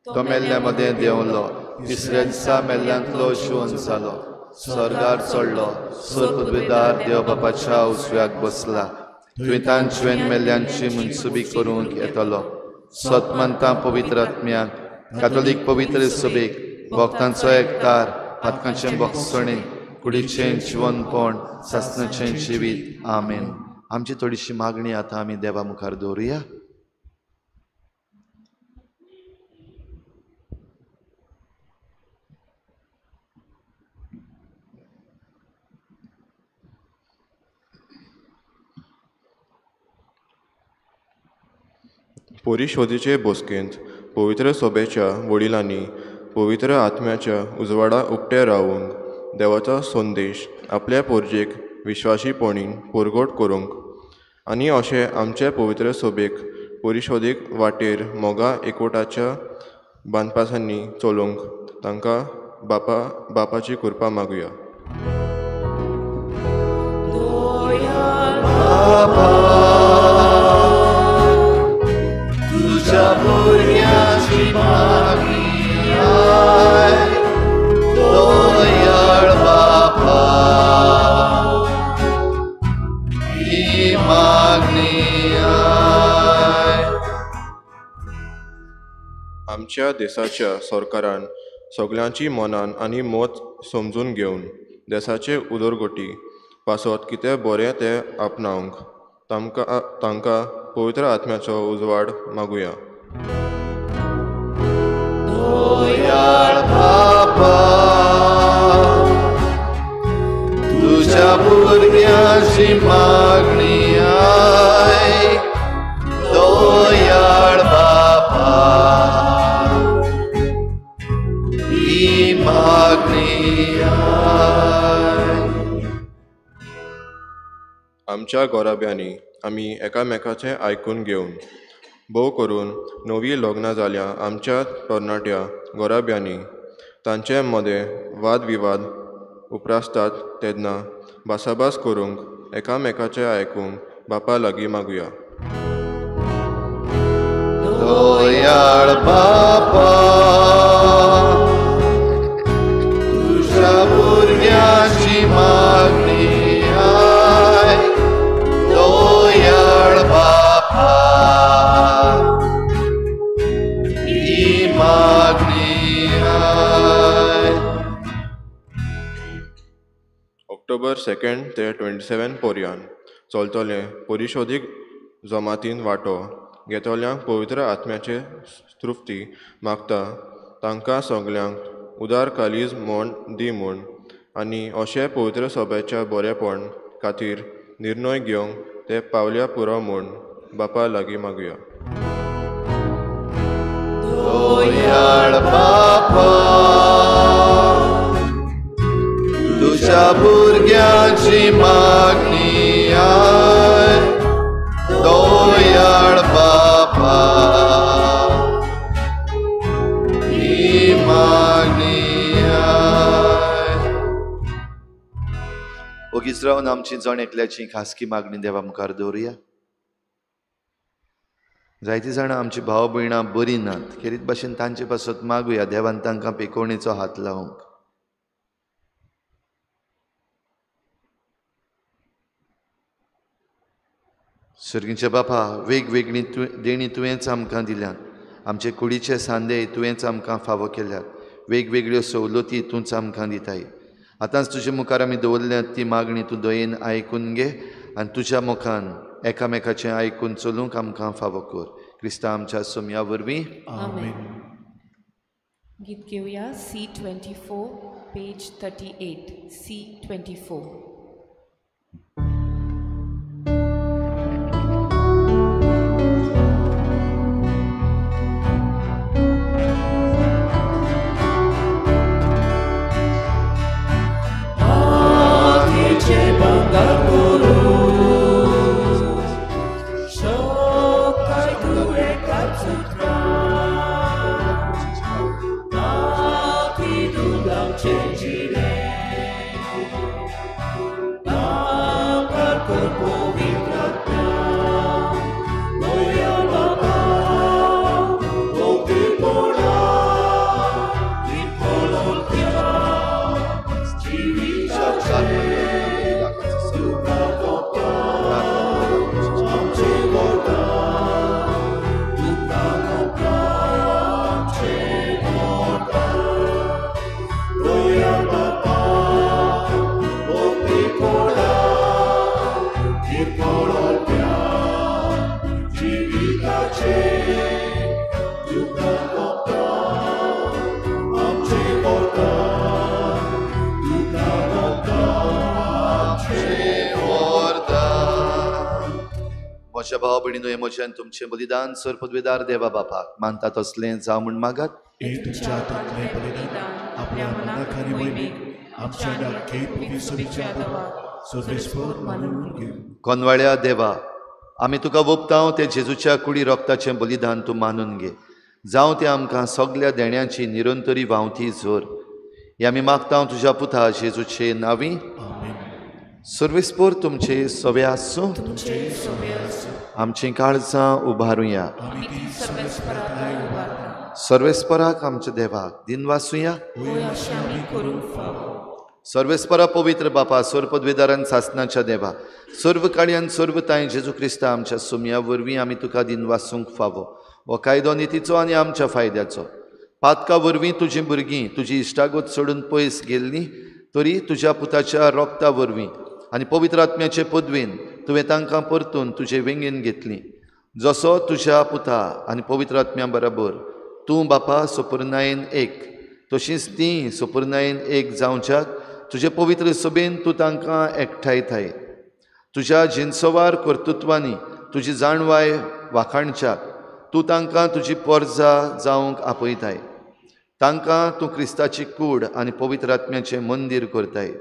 तो मेल्ल्या मदें देंवलो, तिसऱ्या दिसा मेल्ल्यांतलो जिवन जालो, स्वर्गार चडलो, सर्वपदवीदार देव बापाच्या उजव्याक बसला, थंय तांचे मेल्ल्यांची मनसुबी करूंक येतलो. सतमंता पवित्र आत्म्याक, कातोलीक पवित्र सभेक, भक्तांचो एकतार, पातकांचें भोगसणें, कुडीचें जिवनपण, सासणाचें जिवीत. आमेन. आमची थोडीशी मागणी आतां आमी देवा मुखार दवरुया. परिशोधेचे बसकेंत पवित्र सभेच्या वडिलांनी पवित्र आत्म्याच्या उजवाडा उक्ते रावूंक देवाचो संदेश आपल्या पोरजेक विश्वाशीपणीन परगट करूंक आनी अशें आमचे पवित्र सभेक परिशोधीक वाटेर मोगा एकवटाच्या बांदपासांनी चलोवंक तांकां बापाची कृपा मागुया. तुझ्या मागणी आय, दयाळ बापा, ही मागणी आय. आमच्या देशाच्या सरकारान सगल्यांची मनान आनी मत समजून घेवन देशाचे उदरगती पासत कितें बरें तें आपणावंक तांकां पवित्र आत्म्याचो उजवाड मागुया. दयाळ भुरग्यांची मागणी आयक दयाळ बापा ही मागणी आयक. आमच्या गोराब्यांनी आमी एकामेकाचें आयकून घेवन भोव करून नवी लग्नां जाल्या आमच्या तरणाट्या गोराब्यांनी तांचे मदें वादविवाद उप्रासतात तेन्ना भासाभास करूंक एकामेकाचें आयकूंक बापा लागीं मागुया. दयाळ बापा तुज्या भुरग्यांची मागणी आयक दयाळ बापा ही मागणी आयक. ऑक्टोबर 2 ते 27 पर्यंत चलतले परिशोधीक जमातीन वांटो घेतल्यांक पवित्र आत्म्याचे तृप्ती मागता तांकां सगल्यांक उदार कालीज म्हूण दी म्हूण आनी अशें पवित्र सभेच्या बरेपण खातीर निर्णय घेवंक ते पावल्या पुरो म्हूण बापा लागीं मागुया. दयाळ बापा तुज्या भुरग्यांची मागणी आयक दयाळ बापा ही मागणी आयक. ओगीच रावन आमची जण एकल्याची खासगी मागणी देवा मुखार दवरुया. जायतीं जाणां आमची भाव भयणां बरीं नात, खेरीत भाशेन तांचे पासत मागुया देवान तांकां पेकोवणेचो हात लावंक. सर्गीच्या बापा, वेगवेगळी देणी तुवेंच आमकां दिल्यात, आमचे कुडीचे सांदे तुवेंच आमकां फावो केल्यात, वेगवेगळ्यो सवलती तूंच आमकां दिताय. आतांच तुजे मुखार आमी दवरल्यात ती मागणी तूं दयेन आयकून घे आनी तुज्या मुखान एकामेकाचें आयकून चलूंक आमकां फावो कर. क्रिस्ता आमच्या सोम्या वरवीं आमेन. गीत घेवया C24 page 38. C24. म्हज्या भाव भयणीनो, हें म्हजें आनी तुमचें बलिदान सर पदवेदार देवा बापाक मानता तसलें जावं म्हूण मागात. तुमच्या हातांतलें बलिदान आपल्या मनाक आनी मोहिमेक आमच्या मानून घे. कोनवाळ्या देवा, आमी तुका वोपतांव तें जेजूच्या कुडी रोगताचें बलिदान तूं मानून घे. जावं तें आमकां सगल्या देण्याची निरंतरी व्हांवती झोर. हें आमी मागतांव तुज्या पुता जेजूचे नांवी. सर्वेस्पोर तुमचे सवे आसूं. आमचीं काळजां उबारुया. सर्वेस्पराक आमच्या देवाक दिनवासुया. सर्वेस्परा पवित्र बापा, सर्व पदवेदारान सासनाच्या देवा, सर्व काळयान सर्व तांय जेजू क्रिस्ता आमच्या सुमया वरवीं आमी तुका दिनवासूंक फावो. हो कायदो नितीचो आनी आमच्या फायद्याचो. पातका वरवीं तुजीं भुरगीं तुजी इश्टागत सोडून पयस गेल्लीं तरी तुज्या पुताच्या रोगता वरवीं आनी पवित्र आत्म्याचे पदवेन तुवें तांकां परतून तुजे वेंगेन घेतलीं. जसो तुज्या पुता आनी पवित्र आत्म्या बराबर तूं बापा सोपुर्नायेन एक, तशींच तीं सोपुर्नायेन एक जावच्याक तुजे पवित्र सभेन तूं तांकां एकठांयताय. तुज्या जिनसवार कर्तृत्वांनी तुजी जाणवाय वाखाणच्याक तूं तांकां तुजी पोरजा जावंक आपयताय. तांकां तूं क्रिस्ताची कूड आनी पवित्र आत्म्याचें मंदीर करताय.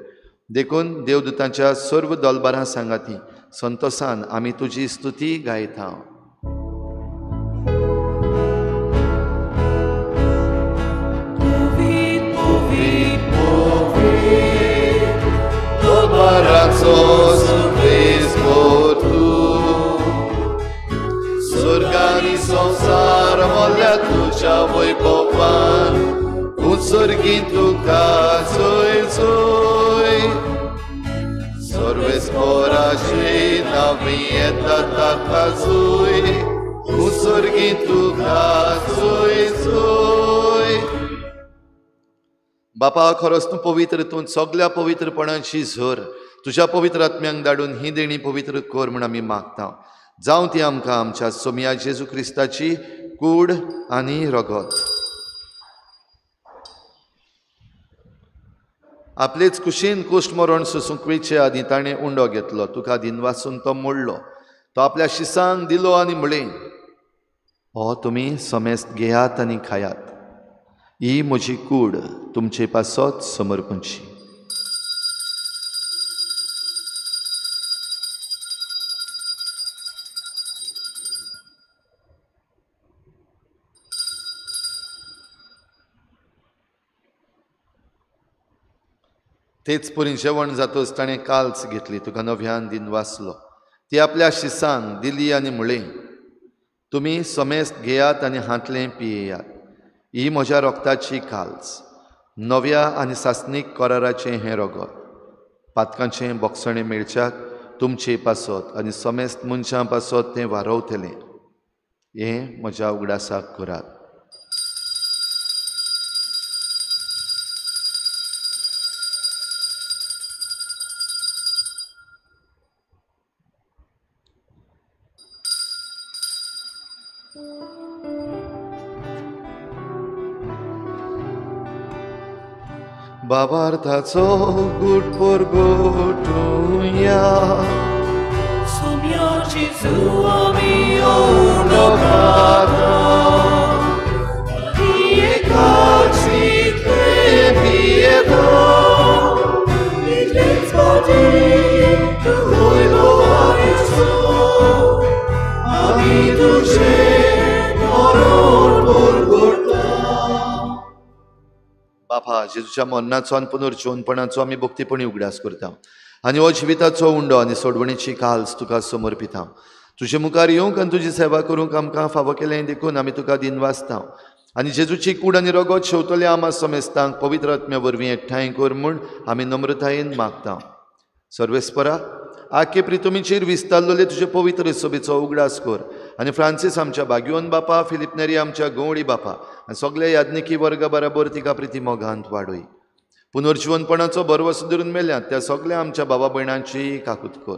देखून देवदूतांच्या सर्व दोलबारां सांगाती संतोसान आमी तुजी स्तुती गायता. स्वर्गानी संवसार मोल्या तुज्या वैभवान, उत्सर्गी तुका जोय जोय. सर्वेस्पराचे नांवी येता ताका जोय, उत्सर्गी तुका जोय जोय. बापा, खरोच तूं पवित्र, तूं सगल्या पवित्रपणाची झर. तुज्या पवित्र आत्म्यांक धाडून ही देणी पवित्र कर म्हूण आमी मागता. जावं ती आमकां आमच्या सोमया जेजू क्रिस्ताची कूड आनी रगत. आपलेच कुशीन कुश्ट मरण सोसूंक वेचे आदीं ताणें उंडो घेतलो, तुका दिनवासून तो मोडलो, तो आपल्या शिसांक दिलो आनी म्हणलें, हो तुमी समेस्त घेयात आनी खायात, ही म्हजी कूड तुमचे पासत समर्पणची. तेच परी जेवण जातच ताणें काल्स घेतली, तुका नव्यान दिन वाचलो, ती आपल्या शिसांक दिली आनी म्हणलें, तुमी समेस्त घेयात आनी हांतलें पियेयात, ही म्हज्या रोगताची काल्स, नव्या आनी सासणीक कराराचें हें रगत, पातकांचें बोगसणें मेळच्याक तुमचे पासत आनी समेस्त मनशां पासत तें वारवतलें. हें म्हज्या उगडासाक करात. बाबार्थाचो गुट परगटुया, सोम्याची आमी उंडो खाता, एकाची पियेता, इतलेच फावटी तूं वयलो आयचो, आमी तुजें मरण परगटता. बापा, जेजूच्या मरणाचो आनी पुनर्जिवनपणाचो आमी भक्तीपणी उगडास करता आनी हो जिविताचो उंडो आनी सोडवणेची काल्स तुका समर्पिता. तुजे मुखार येवंक आनी तुजी सेवा करूंक आमकां फावो केलें देखून आमी तुका दिनवासता. आनी जेजूची कूड आनी रगत शेवतले आमा समेस्तांक पवित्र आत्म्या वरवीं एकठांय कर म्हूण आमी नम्रतायेन मागता. सर्वेस्परा, आखे प्रितुमीचेर विस्तारलेले तुजे पवित्र सभेचो उगडास कर आनी फ्रांसीस आमच्या बाग्योन बापा, फिलीप नेरी आमच्या गवळी बापा आनी सगल्या याज्ञिकी वर्गा बराबर तिका प्रिती मोगांत वाडय. पुनर्जिवनपणाचो भरवसो धरून मेल्यात त्या सगल्या आमच्या बाबा भयणांची काकूत कर.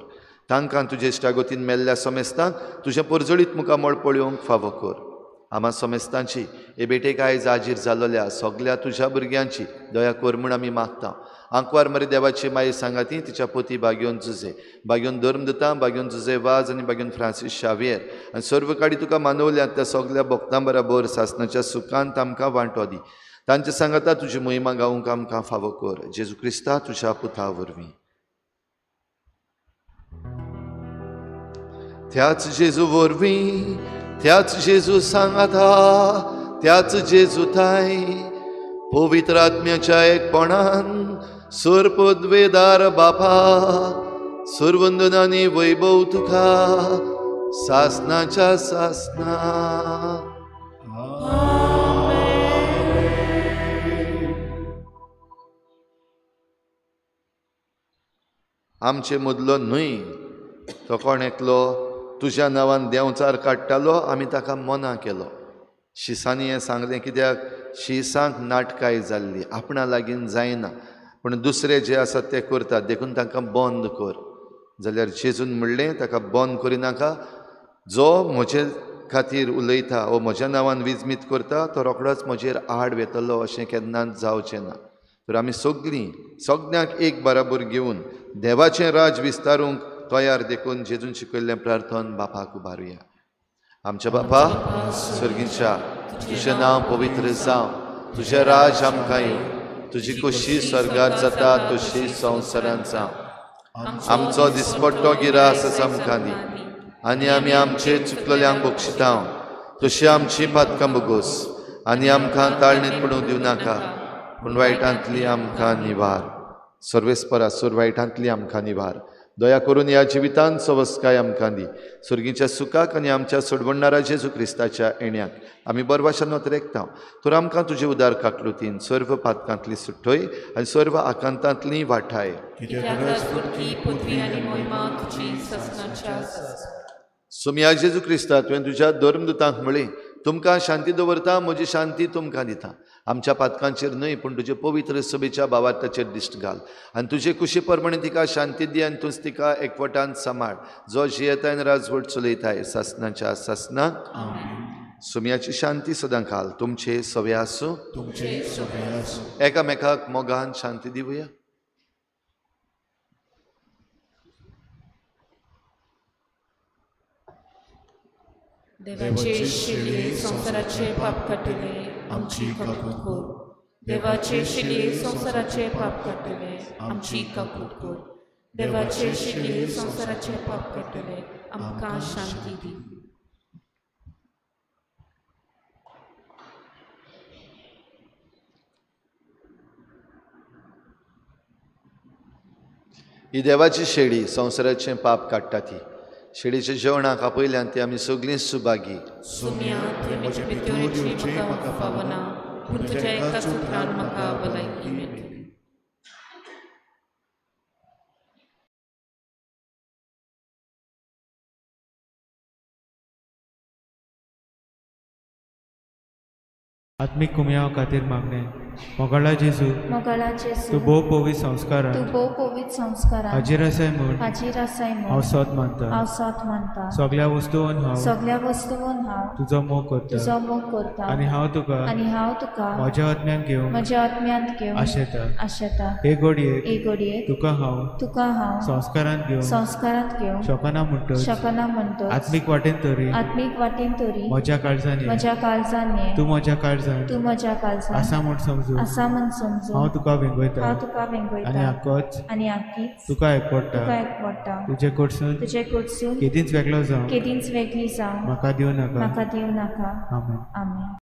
तांकां तुजे इश्टागतीन मेल्ल्या समेस्तांक तुजें परजळीत मुखामळ पळोवंक फावो कर. आमा समेस्तांची हे भेटेक आयज आजीर जाल्ल्या सगल्या तुज्या भुरग्यांची दया कर म्हूण आमी मागता. आंकवार मरे देवाची माई सांगाती तिच्या पोती बाग्योन जुजे, बाग्योन धर्मदूतां, बाग्योन जुजे वाज आनी बाग्योन फ्रांसीस शावियर आनी सर्व काडी तुका मानवल्यात त्या सगल्या भक्तां बराबर सासणाच्या सुखांत आमकां वांटो दी. तांचे सांगाता तुजी महिमा गावंक आमकां फावो कर. जेजू क्रिस्ता तुज्या पुता वरवीं. त्याच जेजू वरवीं, त्याच जेजू सांगाता, त्याच जेजू थांय पवित्र आत्म्याच्या एकपणान सर्पद्वेदार बापा, सर्वंदनानी वैभव तुका सासनाच्या सासना. आमचे मदलो न्हय तो कोण एकलो तुज्या नांवान देंवचार काडटालो, आमी ताका मना केलो. शिसांनी हें सांगलें कित्याक शिसांक नाटकाय जाल्ली, आपणा लागीं जायना, पूण दुसरे जे आसात ते करतात, देखून तांकां बंद कर. जाल्यार जेजून म्हणलें, ताका बंद करिनाका, जो म्हजे खातीर उलयता वो म्हज्या नांवान विजमीत करता तो रोखडोच म्हजेर आड वेतलो अशें केन्नाच जावचें ना. तर आमी सगळीं सगळ्यांक एक बराबर घेवन देवाचें राज विस्तारूंक तयार देखून जेजून शिकयल्लें प्रार्थन बापाक उबारुया. आमच्या बापा सर्गीच्या, तुजें नांव पवित्र जावं, तुजें राज आमकां येवं, तुजी खोशी स्वर्गार जाता तशी संवसारांत जावं. आमचो दिसपट्टो गिरास आमकां दी आनी आमी आमचे चुकलेल्यांक बक्षिता तशी आमची पातकां बोगोस आनी आमकां ताळणेंत पडूंक दिवं नाका, पूण वायटांतली आमकां निवार. सर्वेस्परा सूर वायटांतली आमकां निवार. दया करून ह्या जिवितांत सवस्काय आमकां दी. सुर्गीच्या सुखाक आनी आमच्या सोडवणणारा जेजू क्रिस्ताच्या येण्याक आमी बरवाशान रेखता. तर आमकां तुजे उदार काकलुतीन सर्व पातकांतली सुट्टय आनी सर्व आकांतांतली वाठाय. सुमया जेजू क्रिस्ता, तुवें तुज्या धर्मदूतांक म्हळें, तुमकां शांती दवरता, म्हजी शांती तुमकां दिता. आमच्या पातकांचेर न्हय पूण तुजे पवित्र सभेच्या भावार्थाचेर दिश्ट घाल आनी तुजे कुशी प्रमाणे तिका शांती दी आनी तूंच तिका एकवटान सांबाळ, जो जियेताय आनी राजवट चलयताय सासनाच्या सासनाक. सुमयाची शांती सदां घाल. तुमचे सवे आसूं, एकामेकाक मोगान शांती दिवया. देवाचे शिले संवसाराचे पाप काडटले आमची काकूट कर. देवाचे शिले संवसाराचे पाप काडटले आमची काकूट कर. देवाचे शिले संवसाराचे पाप काडटले आमकां शांती दी. ही देवाची शेळी संवसाराचें पाप काडटा. ती शेळीच्या जेवणाक आपयल्यान ती आमी सगळीं सुभागी. सुम्या, तुवें म्हजे भितर येवचें म्हाका फावना, पूण तुज्या एकाच उतरान म्हाका भलायकी मेळटली. आत्मीक कुमयाव खातीर मागणें. मोगाळा जेजू, तूं भोव पवित्र संस्कारान हाजीर आसाय म्हूण हांव सोद मानता. सगळ्या वस्तून हांव तुजो मोग करता आनी हांव तुका म्हज्या आत्म्यान घेवन आशेता. हे घडयेक तुका हांव संस्कारांत घेवन शकना म्हणटच आत्मीक वाटेन तरी म्हज्या काळजान ये, तूं म्हज्या काळजान आसा म्हूण समजू हांव तुका वेंगयता आनी आकीच तुका एकवटा. तुजे कडसून केदींच वेगळो जावं म्हाका दिवं नाका. आमेन.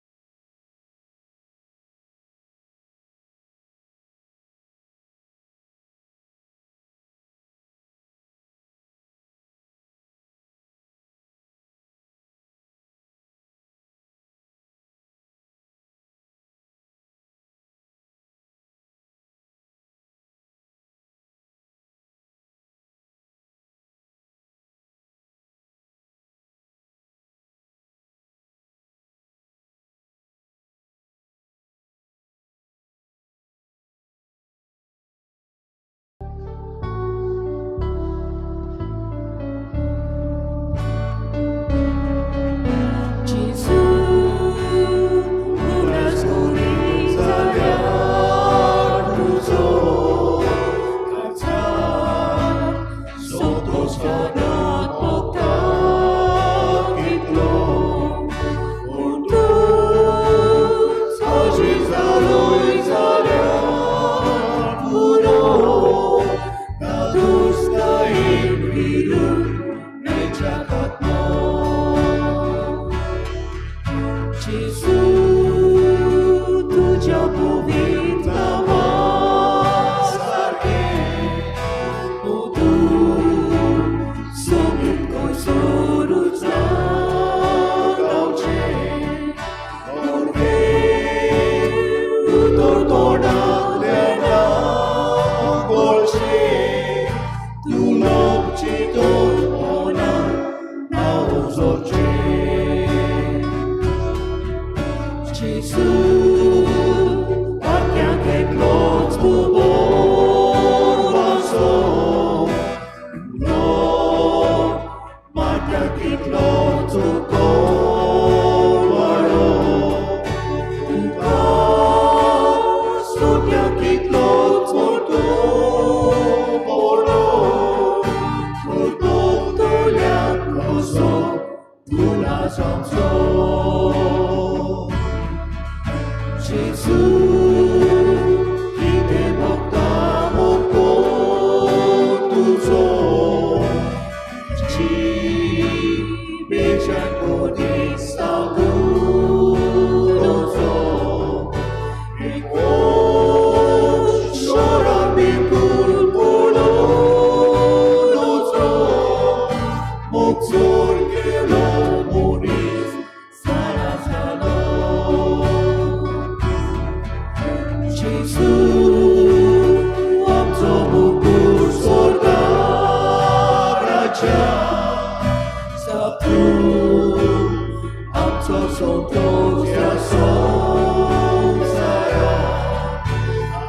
Keep तुजो तूं ना जावचो. जेजू कितें भोगता मोगो तुजो जिबेच्यान मनीस सांगूं तुजो एकोच शोरान बिलकूल पळोवं तुजो मोग चोर केलो मनीस सारा जालो. जेजू आमचो मुकुट स्वर्गाक राजा तूं आमचो संतोष ह्या संवसाराक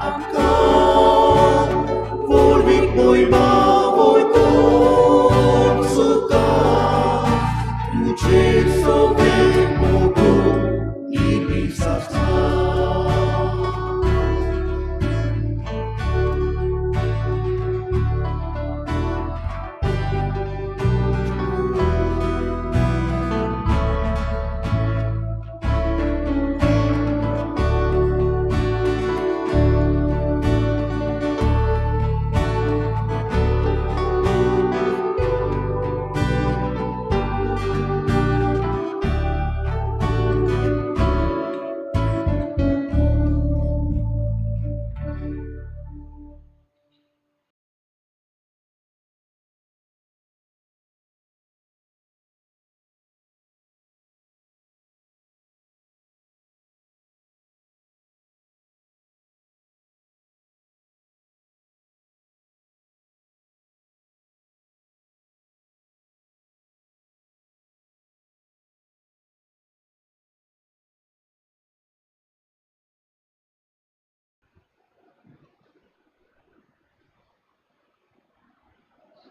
आमकां व्हडवीक मोहिमा वळखून सुखा तुजेर सगळें मोगून निमीस आसा.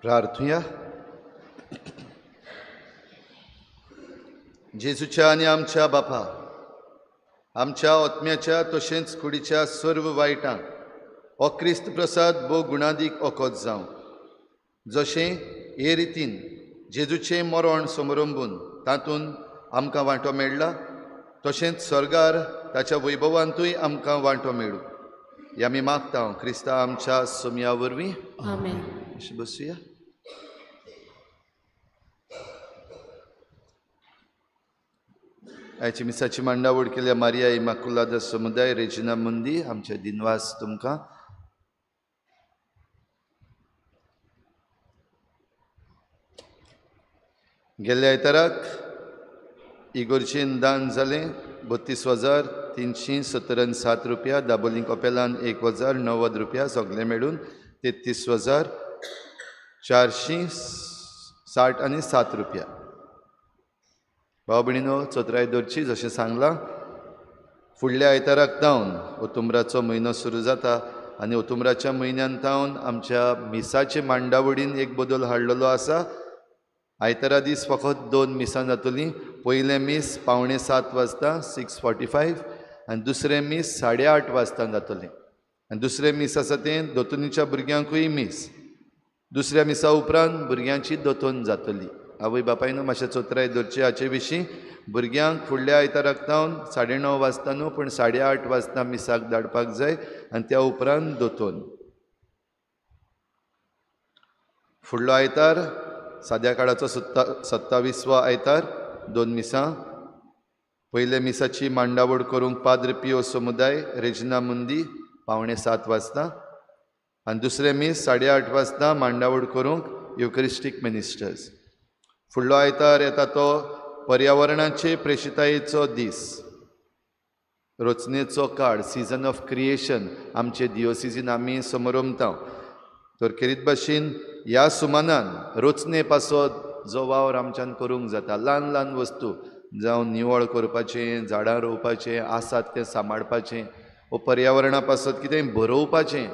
प्रार्थुया. जेजूच्या आनी आमच्या बापा आमच्या आत्म्याच्या तशेंच कुडीच्या सर्व वायटांक हो क्रिस्त प्रसाद भोव गुणादीक ओकोत जावं. जशें हे रितीन जेजूचें मरण समरंबून तातूंत आमकां वांटो मेळ्ळा तशेंच स्वर्गार ताच्या वैभवांतूय आमकां वांटो मेळूं. हे आमी मागता क्रिस्ता आमच्या सोमया वरवीं. आमेन. अशें बसुया. आयची मिसाची मांडावळ केल्या मारिया इमाकुलादा समुदाय रेजिना मुंदी आमचे दिनवास तुमकां. गेल्ल्या आयताराक इगोर्जेन दान जालें 32,377 रुपया, दाबोली कपेलान 1,090 रुपया, सगळें मेळून 33,467 रुपया. भाव भयणीनो चत्राय दवरची. जशें सांगलां फुडल्या आयताराक तावन ओतुम्राचो म्हयनो सुरू जाता आनी ओतुम्राच्या म्हयन्यान तावन आमच्या मिसाचे मांडावळीन एक बदल हाडलेलो आसा. आयतारा दीस फकत 2 मिसां जातलीं. पयलें मीस 6:45 वाजता 6:45 आनी दुसरें मीस 8:30 वाजता जातलें. आनी दुसरें मीस आसा तें दोतोनीच्या भुरग्यांकूय मीस. दुसऱ्या मिसा उपरांत भुरग्यांची दोतोन जातली. आवय बापायन मातशें चोत्राय दवरचे हाचे विशीं. भुरग्यांक फुडल्या आयताराक तावन 9:30 वाजता न्हू पूण 8:30 वाजता मिसाक धाडपाक जाय आनी त्या उपरांत दोतोन. फुडलो आयतार साद्या काळाचो 27वो आयतार 2 मिसां. पयल्या मिसाची मांडावळ करूंक पाद्र पियो समुदाय रेजिना मुंदी 6:45 वाजता आनी दुसरें मीस 8:30 वाजता मांडावळ करूंक युकरिस्टीक मिनिस्टर्स. फुडलो आयतार येता तो पर्यावरणाचे प्रेशितायेचो दीस, रचनेचो काळ, सिजन ऑफ क्रिएशन आमचे दियोसिजीन आमी समरमता. तर खेरीत भाशेन ह्या सुमानान रचने पासत जो वावर आमच्यान करूंक जाता, ल्हान ल्हान वस्तू जावं निवळ करपाचें, झाडां रोवपाचें, आसात तें सांबाळपाचें, वो पर्यावरणा पासत कितें बरोवपाचें,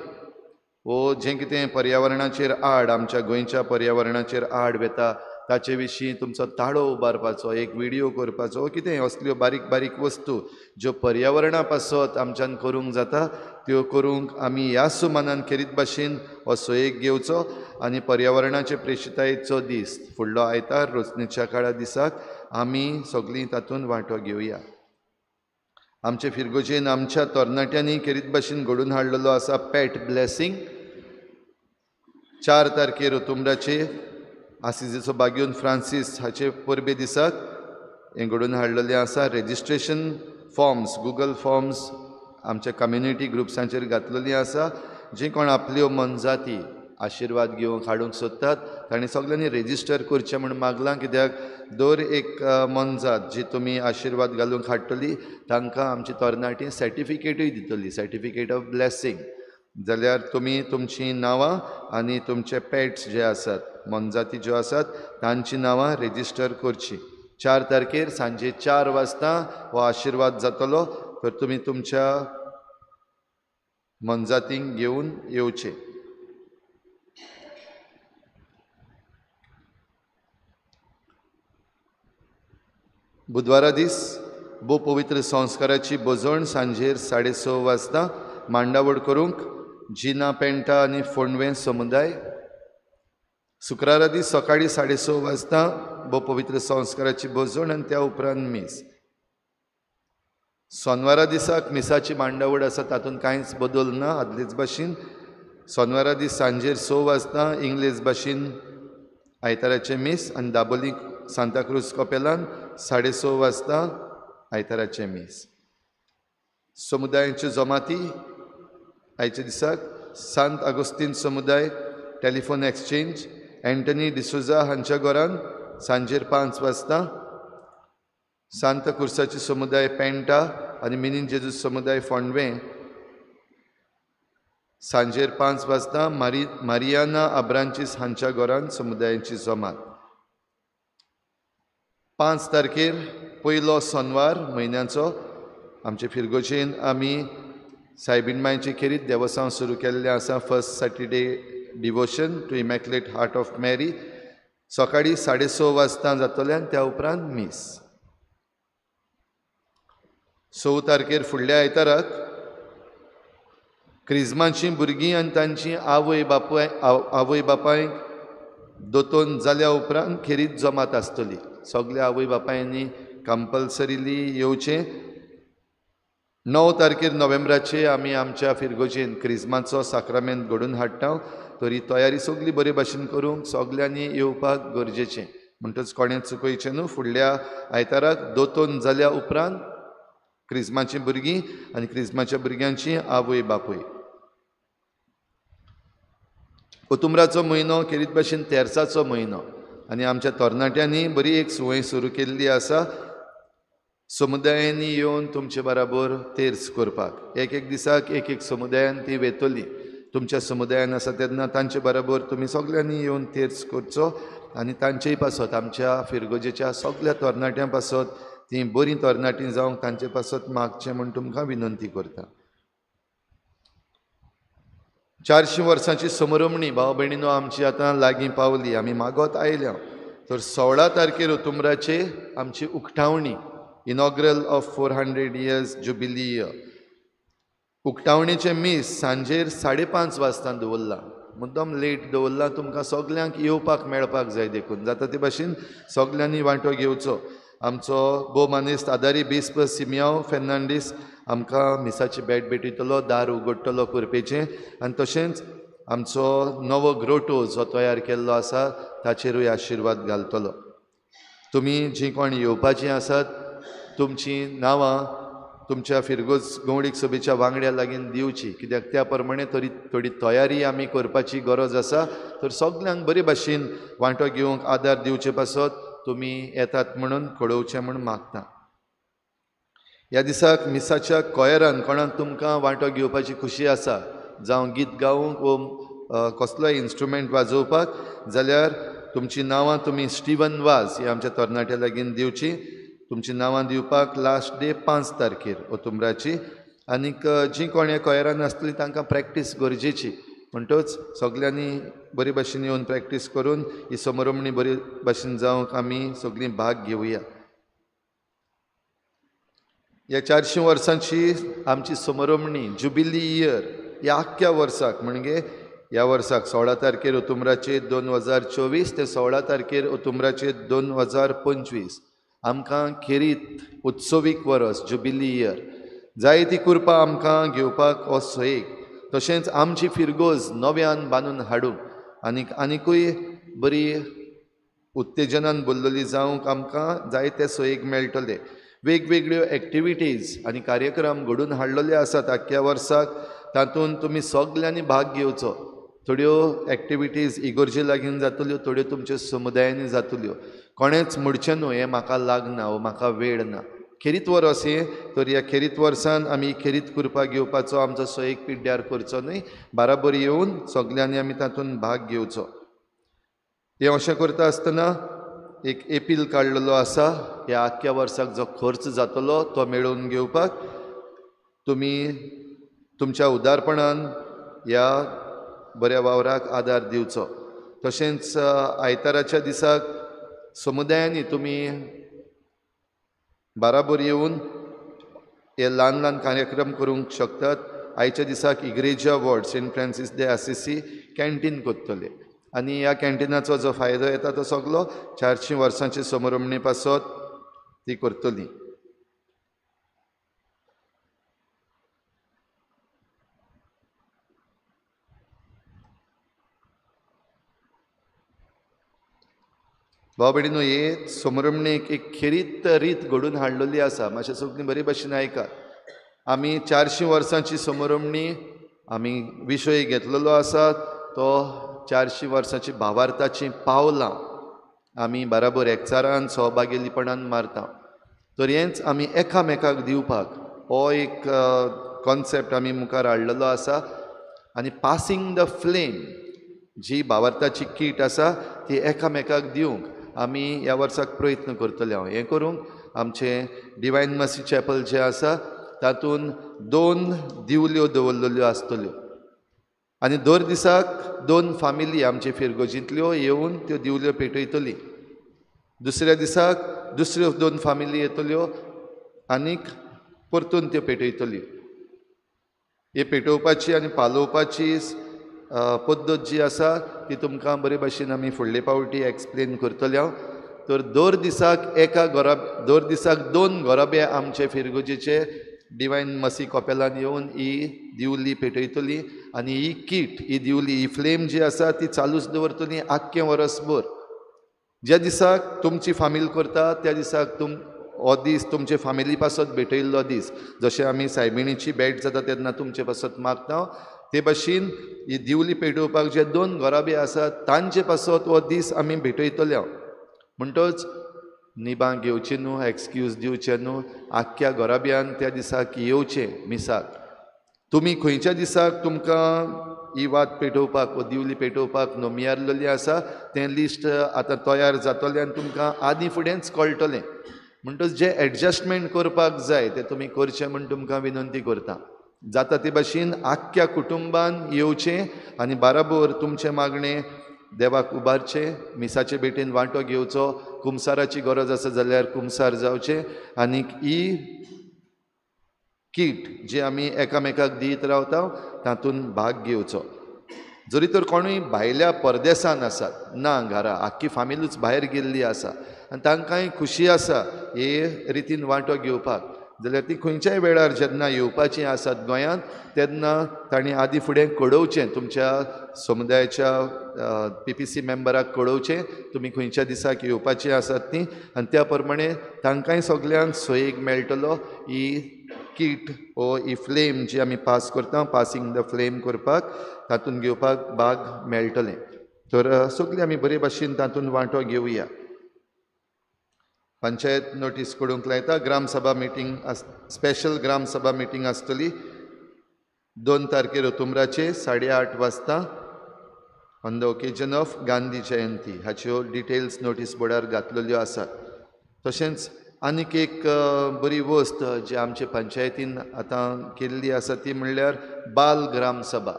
वो जें कितें पर्यावरणाचेर आड आमच्या गोंयच्या पर्यावरणाचेर आड वेता ताचे विशीं तुमचो ताळो उबारपाचो, एक व्हिडियो करपाचो, कितें असल्यो बारीक बारीक वस्तू ज्यो पर्यावरणा पासत आमच्यान करूंक जाता त्यो करूंक आमी ह्या सुमानान खेरीत भाशेन हो सोयेक घेवचो आनी पर्यावरणाचे प्रेशितायेचो दीस फुडलो आयतार रोजनेच्या काळा दिसाक आमी सगळीं तातूंत वांटो घेवया. आमचे फिरगोजेन आमच्या तरणाट्यांनी खेरीत भाशेन घडून हाडलेलो आसा पॅट ब्लेसिंग. 4 तारखेर ओतुम्बराचे आसिजीचो बाग्यून फ्रांसीस हाचे परबे दिसाक हें घडोवन हाडलेलें आसा. रजिस्ट्रेशन फॉर्म्स, गुगल फॉर्म्स आमच्या कम्युनिटी ग्रुप्सांचेर घातलेलीं आसा. जी कोण आपल्यो मनजाती आशिर्वाद घेवंक हाडूंक सोदतात तांणी सगल्यांनी रेजिस्टर करचें म्हूण मागलां, कित्याक दर एक मनजात जी तुमी आशिर्वाद घालूंक हाडटली तांकां आमची तरणाटी सर्टिफिकेटूय दितली, सर्टिफिकेट ऑफ ब्लेसिंग. जाल्यार तुमी तुमचीं नांवां आनी तुमचे पेट्स जे आसात, मनजाती ज्यो आसात तांचीं नांवां रेजिस्टर करचीं. 4 तारखेर सांजे 4 वाजता हो आशिर्वाद जातलो, तर तुमी तुमच्या मनजातींक घेवन येवचें. बुधवारा दीस भोव पवित्र संस्काराची भोजण सांजेर 6:30 वाजता मांडावळ करूंक जिना पेंटा आनी फोंडवें समुदाय. शुक्रारा दीस सकाळी 6:30 वाजता भोव पवित्र संस्काराची भोजण आनी त्या उपरांत मीस. सोनवारा दिसाक मिसाची मांडावळ आसा, तातूंत कांयच बदल ना, आदलेच भाशेन. सोनवारा दीस सांजेर 6 वाजता इंग्लीश भाशेन आयताराचें मीस आनी दाबोली सांताक्रूज कपेलान 6:30 वाजता आयताराचें मीस. समुदायांच्यो जमाती आयच्या दिसाक सांत आगोस्तीन समुदाय, टेलिफोन एक्सचेंज, एंटनी डिसोजा हांच्या घरान सांजेर 5 वाजता, सांत कुर्साची समुदाय पेंटा आनी मिनीन जेजूस समुदाय फोंडवें सांजेर 5 वाजता मारियाना आब्रांचीस हांच्या घरान समुदायांची जमात. 5 तारखेर पयलो सोनवार म्हयन्याचो आमचे फिरगोजेन आमी सायबीण मांयचे खेरीत देवसांव सुरू केल्लें आसा. First Saturday devotion to immaculate heart of Mary सकाळी 6:30 वाजता जातलें आनी त्या उपरांत मीस. 6 तारखेर फुडल्या आयताराक क्रिज्माचीं भुरगीं आनी तांची आवय बापायक दोतोन जाल्या उपरांत खेरीत जमात आसतली. सगल्या आवय बापायांनी कंपल्सरीली येवचें. 9 तारखेर नोव्हेंबराचे आमी आमच्या फिरगोजेन क्रिज्माचो साक्रामेंत घडोवन हाडटा, तरी तयारी सगली बरे भाशेन करूंक सगल्यांनी येवपाक गरजेचें. म्हणटच कोणें चुकयचें न्हू. फुडल्या आयताराक दोतोन जाल्या उपरांत क्रिज्माचीं भुरगीं आनी क्रिज्माच्या भुरग्यांची आवय बापूय. ओतुम्बराचो म्हयनो खेरीत भाशेन तेर्साचो म्हयनो आनी आमच्या तरणाट्यांनी बरी एक संवय सुरू केल्ली आसा समुदायांनी येवन तुमचे बराबर तेर्स करपाक. एक एक दिसाक एक एक समुदायान ती वेतली. तुमच्या समुदायान आसा तेन्ना तांचे बराबर तुमी सगल्यांनी येवन तेर्स करचो आनी तांचेय पासत आमच्या फिरगोजेच्या सगल्या तरणाट्यां पासत ती बरीं तरणाटीं जावंक तांचे पासत मागचें म्हूण तुमकां विनंती करता. 400 वर्सांची समरमणी भाव भयणीनो आमची आतां लागीं पावली, आमी मागत आयल्या. तर 16 तारखेर ओतुम्बराचे आमची उक्तावणी, inaugural of 400 years jubilee year. उक्तावणेचें मीस सांजेर 5:30 वाजता दवरलां, मुद्दम लेट दवरलां, तुमकां सगल्यांक येवपाक मेळपाक जाय देखून जाता ते भाशेन सगल्यांनी वांटो घेवचो. आमचो भोव मानेस्त आदारी बिस्प सिमियांव फेर्नांडीस आमकां मिसाची भेट भेटयतलो, दार उगडटलो करपेचें आनी तशेंच आमचो नवो ग्रोटो जो तयार केल्लो आसा ताचेरूय आशिर्वाद घालतलो. तुमी जीं कोण येवपाचीं आसात तुमचीं नांवां तुमच्या फिरगोज गवळीक सभेच्या वांगड्या लागीं दिवची, कित्याक त्या प्रमाणे तरी थोडी तयारी आमी करपाची गरज आसा. तर सगल्यांक बरे भाशेन वांटो घेवंक आदार दिवचे पासत तुमी येतात म्हणून कळोवचें म्हूण मागता. ह्या दिसाक मिसाच्या कोयरान कोणाक तुमकां वांटो घेवपाची खुशी आसा, जावं गीत गावंक वो कसलोय इन्स्ट्रुमेंट वाजोवपाक, जाल्यार तुमचीं नांवां तुमी स्टिवन वाज ह्या आमच्या तरणाट्या लागीं दिवची. तुमचीं नांवां दिवपाक लास्ट डे 5 तारखेर ओतुम्बराची. आनीक जीं कोण ह्या कोयरान आसतलीं तांकां प्रॅक्टीस गरजेची, म्हणटच सगल्यांनी बरी भाशेन येवन प्रॅक्टीस करून ही समरमणी बरी भाशेन जावंक आमी सगळीं भाग घेवया. ह्या 400 वर्सांची आमची समरमणी जुबिली इयर ह्या आख्ख्या वर्साक म्हणजे ह्या वर्साक 16 तारखेर ओतुम्राचे 2024 ते 16 तारखेर ओतुम्राचे 2025 आमकां खेरीत उत्सवीक वरस जुबिली इयर जायती कृपा आमकां घेवपाक हो सोयेक. तशेंच आमची फिरगोज नव्यान बांदून हाडूंक आनीक आनिकूय बरी उत्तेजनान बोल्लली जावंक आमकां जायते सोयेक मेळटले. वेगवेगळ्यो एक्टिविटीज आनी कार्यक्रम घडून हाडलेले आसात आख्ख्या वर्साक, तातूंत तुमी सगल्यांनी भाग घेवचो. थोड्यो एक्टिविटीज इगोर्जे लागीं जातल्यो, थोड्यो तुमच्या समुदायांनी जातल्यो. कोणेंच म्हणचें न्हू हें म्हाका लागना वो म्हाका वेळ ना. खेरीत वर्स हें तर ह्या खेरीत वर्सान आमी खेरीत कृपा घेवपाचो आमचो सोयेक पिड्ड्यार करचो न्हय, बाराबर येवन सगल्यांनी आमी तातूंत भाग घेवचो. हें अशें करता आसतना एक एपील काडलेलो आसा, ह्या आख्ख्या वर्साक जो खर्च जातलो तो मेळोवन घेवपाक तुमी तुमच्या उदारपणान ह्या बऱ्या वावराक आदार दिवचो. तशेंच आयताराच्या दिसाक समुदायांनी तुमी बाराबर येवन हे ल्हान ल्हान कार्यक्रम करूंक शकतात. आयच्या दिसाक इग्रेजा ward Saint Francis de Assisi canteen करतले आनी ह्या कॅन्टिनाचो जो फायदो येता तो सगलो 400 वर्सांचे समरमणे पासत ती करतली. भाव भयणीनो, हे समरमणेक एक खेरीत रीत घडून हाडलेली आसा. मातशें सगळीं बरी भाशेन आयकात. आमी 400 वर्सांची समरमणी आमी विशय घेतलेलो आसा तो 400 वर्सांची भावार्थाचीं पावलां आमी बराबर एकचारान सहभागीपणान मारता. तर हेंच आमी एकामेकाक दिवपाक हो एक कॉन्सेप्ट आमी मुखार हाडलेलो आसा. आनी पासिंग the flame जी भावार्थाची कीट आसा ती एकामेकाक दिवंक आमी ह्या वर्साक प्रयत्न करतले. हांव हें करूंक आमचें डिवायन मसी चॅपल जें आसा तातूंत 2 दिवल्यो दवरलेल्यो आसतल्यो आनी दर दिसाक 2 फामिली आमचे फिरगोजींतल्यो येवन त्यो दिवल्यो पेटयतली. दुसऱ्या दिसाक दुसऱ्यो 2 फामिली येतल्यो आनीक परतून त्यो पेटयतल्यो. हे पेटोवपाची आनी पालोवपाची पद्दत जी आसा ती तुमकां बरे भाशेन आमी फुडले पावटी एक्सप्लेन करतले हांव. तर दर दिसाक एका घरा दर दिसाक 2 घराबे आमचे फिरगोजेचे डिवायन मसी कॉपेलान येवन ही दिवली पेटयतली आनी ही कीट ही दिवली ही फ्लेम जी आसा ती चालूच दवरतली आख्खें वरसभर. ज्या दिसाक तुमची फामील करता त्या दिसाक हो दीस तुमचे फामिली पासत भेटयल्लो दीस. जशें आमी सायबिणीची भेट जाता तेन्ना तुमचे पासत मागता ते भाशेन ही दिवली पेटोवपाक जे 2 घराबे आसात तांचे पासत हो दीस आमी भेटयतले. हांव म्हणटच निबां घेवचें न्हू, एक्सक्यूज दिवचें न्हू, आख्ख्या घराब्यान त्या दिसाक येवचें मिसाक. तुमी खंयच्या दिसाक तुमकां ही वात पेटोवपाक वो दिवली पेटोवपाक नोमियारलेली आसा तें लिस्ट आतां तयार जातलें आनी तुमकां आदीं फुडेंच कळटलें. म्हणटच जें एडजस्टमेंट करपाक जाय तें तुमी करचें म्हूण तुमकां विनंती करता. जाता ते भाशेन आख्ख्या कुटुंबान येवचें आनी बाराबर तुमचें मागणें देवाक उबारचें, मिसाचे भेटेन वांटो घेवचो, कुमसाराची गरज आसा जाल्यार कुमसार जावचें आनीक ही कीट जी आमी एकामेकाक दीत रावता तातूंत भाग घेवचो. जरी तर कोणूय भायल्या परदेसान आसात ना घरा आख्खी फामिलूच भायर गेल्ली आसा आनी तांकांय खुशी आसा हे रितीन वांटो घेवपाक जाल्यार ती खंयच्याय वेळार जेन्ना येवपाचीं आसात गोंयांत तेन्ना तांणी आदीं फुडें कळोवचें, तुमच्या समुदायाच्या PPC मेंबराक कळोवचें तुमी खंयच्या दिसाक येवपाचीं आसात तीं आनी त्या प्रमाणे तांकांय सगल्यांक सोयीक मेळटलो ही कीट वो ही फ्लेम जी आमी पास करता पासिंग the flame करपाक तातूंत घेवपाक भाग मेळटलें. तर सगळीं आमी बरे भाशेन तातूंत वांटो घेवया. पंचायत नोटीस करूंक लायता. Gram sabha meeting special gram sabha meeting आसतली 2 तारखेर ओतुम्राचे 8:30 वाजता on the occasion of Gandhi Jayanti. हाच्यो डिटेल्स नोटीस बोर्डार घातलेल्यो आसात. तशेंच आनीक एक बरी वस्त जी आमचे पंचायतीन आतां केल्ली आसा ती म्हणल्यार बाल ग्रामसभा.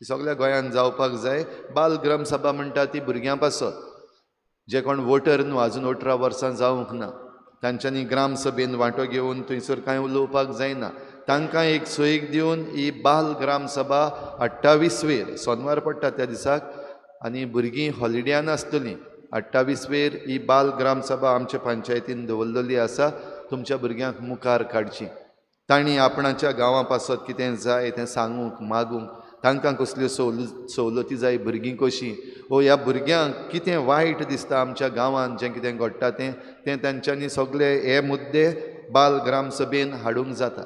ती सगळ्या गोंयांत जावपाक जाय. बाल ग्रामसभा म्हणटा ती भुरग्यां पासत, जे कोण वोटर न्हू, आजून 18 वर्सां जावंक ना, तांच्यांनी ग्रामसभेन वांटो घेवन थंयसर कांय उलोवपाक जायना. तांकां एक सोयीक दिवन ही बाल ग्रामसभा 28वेर सोनवार पडटा त्या दिसाक, आनी भुरगीं हॉलिड्यान आसतलीं. 28वेर ही बाल ग्रामसभा आमच्या पंचायतीन दवरलेली आसा. तुमच्या भुरग्यांक मुखार काडची, तांणी आपणाच्या गांवां पासत कितें जाय तें सांगूंक मागूंक, तांकां कसल्यो सवलती जाय, भुरगीं कशीं, ओ ह्या भुरग्यांक कितें वायट दिसता आमच्या गांवांत जें कितें घडटा तें तें तांच्यांनी सगळे हे मुद्दे बाल ग्रामसभेन हाडूंक जाता.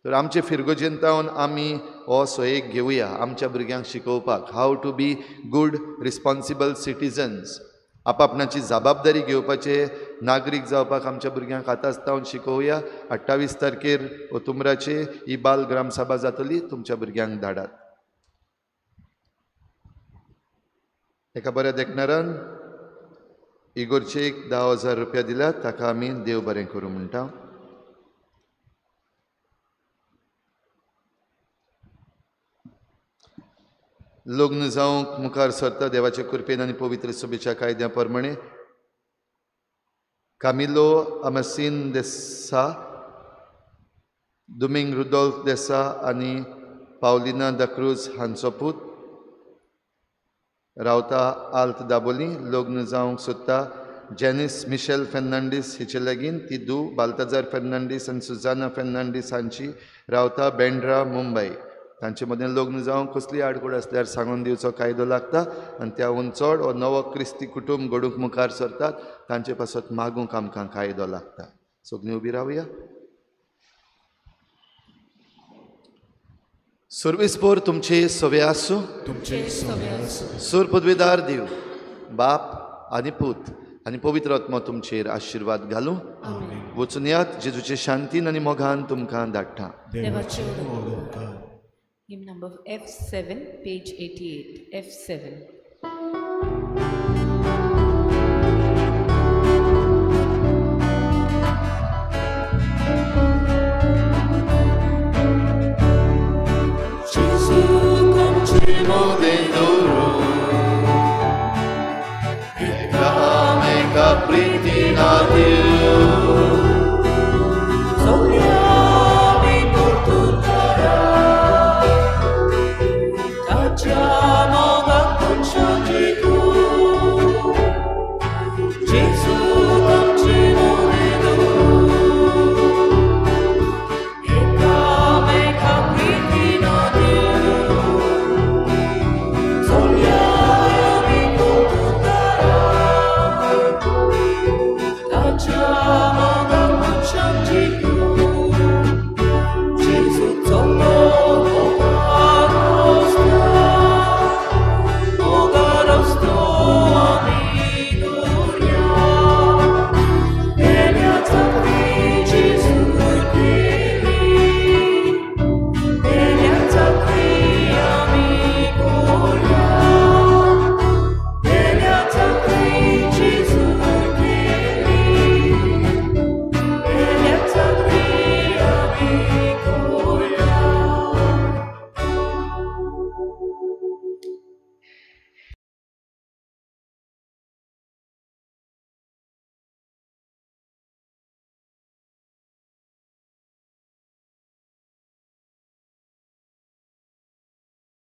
तर आमचे फिरगोजेन तावन आमी हो सोयेक घेवया आमच्या भुरग्यांक शिकोवपाक how to be good responsible citizens. आपापणाची जबाबदारी घेवपाचे नागरीक जावपाक आमच्या भुरग्यांक आतांच तावन शिकोवया. 28 तारखेर ओतुम्राचे ही बाल ग्रामसभा जातली, तुमच्या भुरग्यांक धाडात. एका बऱ्या देखणारान इगोरचे 10,000 रुपया दिल्यात, ताका आमी देव बरें करूं म्हणटा. लग्न जावंक मुखार सरता देवाचे कृपेन आनी पवित्र सभेच्या कायद्या प्रमाणे कामिलो अमसीन देसा, दुमिंग रुदोल्फ देसा आनी पावलिना दाक्रूज हांचो पूत, रावता आल्त दाबोली. लग्न जावंक सोदता जेनिस मिशेल फेर्नांडीस हिचे लागीं, ती धूव बाल्ताजार फेर्नांडीस आनी सुजाना फेर्नांडीस हांची, रावता बेंड्रा मुंबय. तांचे मदें लग्न जावंक कसली आडखळ आसल्यार सांगून दिवचो कायदो लागता आनी त्याहून चड हो नवो क्रिस्ती कुटूंब घडूंक मुखार सरतात तांचे पासत मागूंक आमकां कायदो लागता. सगळीं उबी रावया. सर्वेस्पोर तुमचे सवे आसूं, तुमचे सवे आसूं. सूर पदवीदार देव बाप आनी पूत आनी पवित्र आत्मो तुमचेर आशिर्वाद घालूं. वचून यात, जेजूचे शांतीन आनी मोगान तुमकां धाडटा. Hymn number F7, page 88, F7.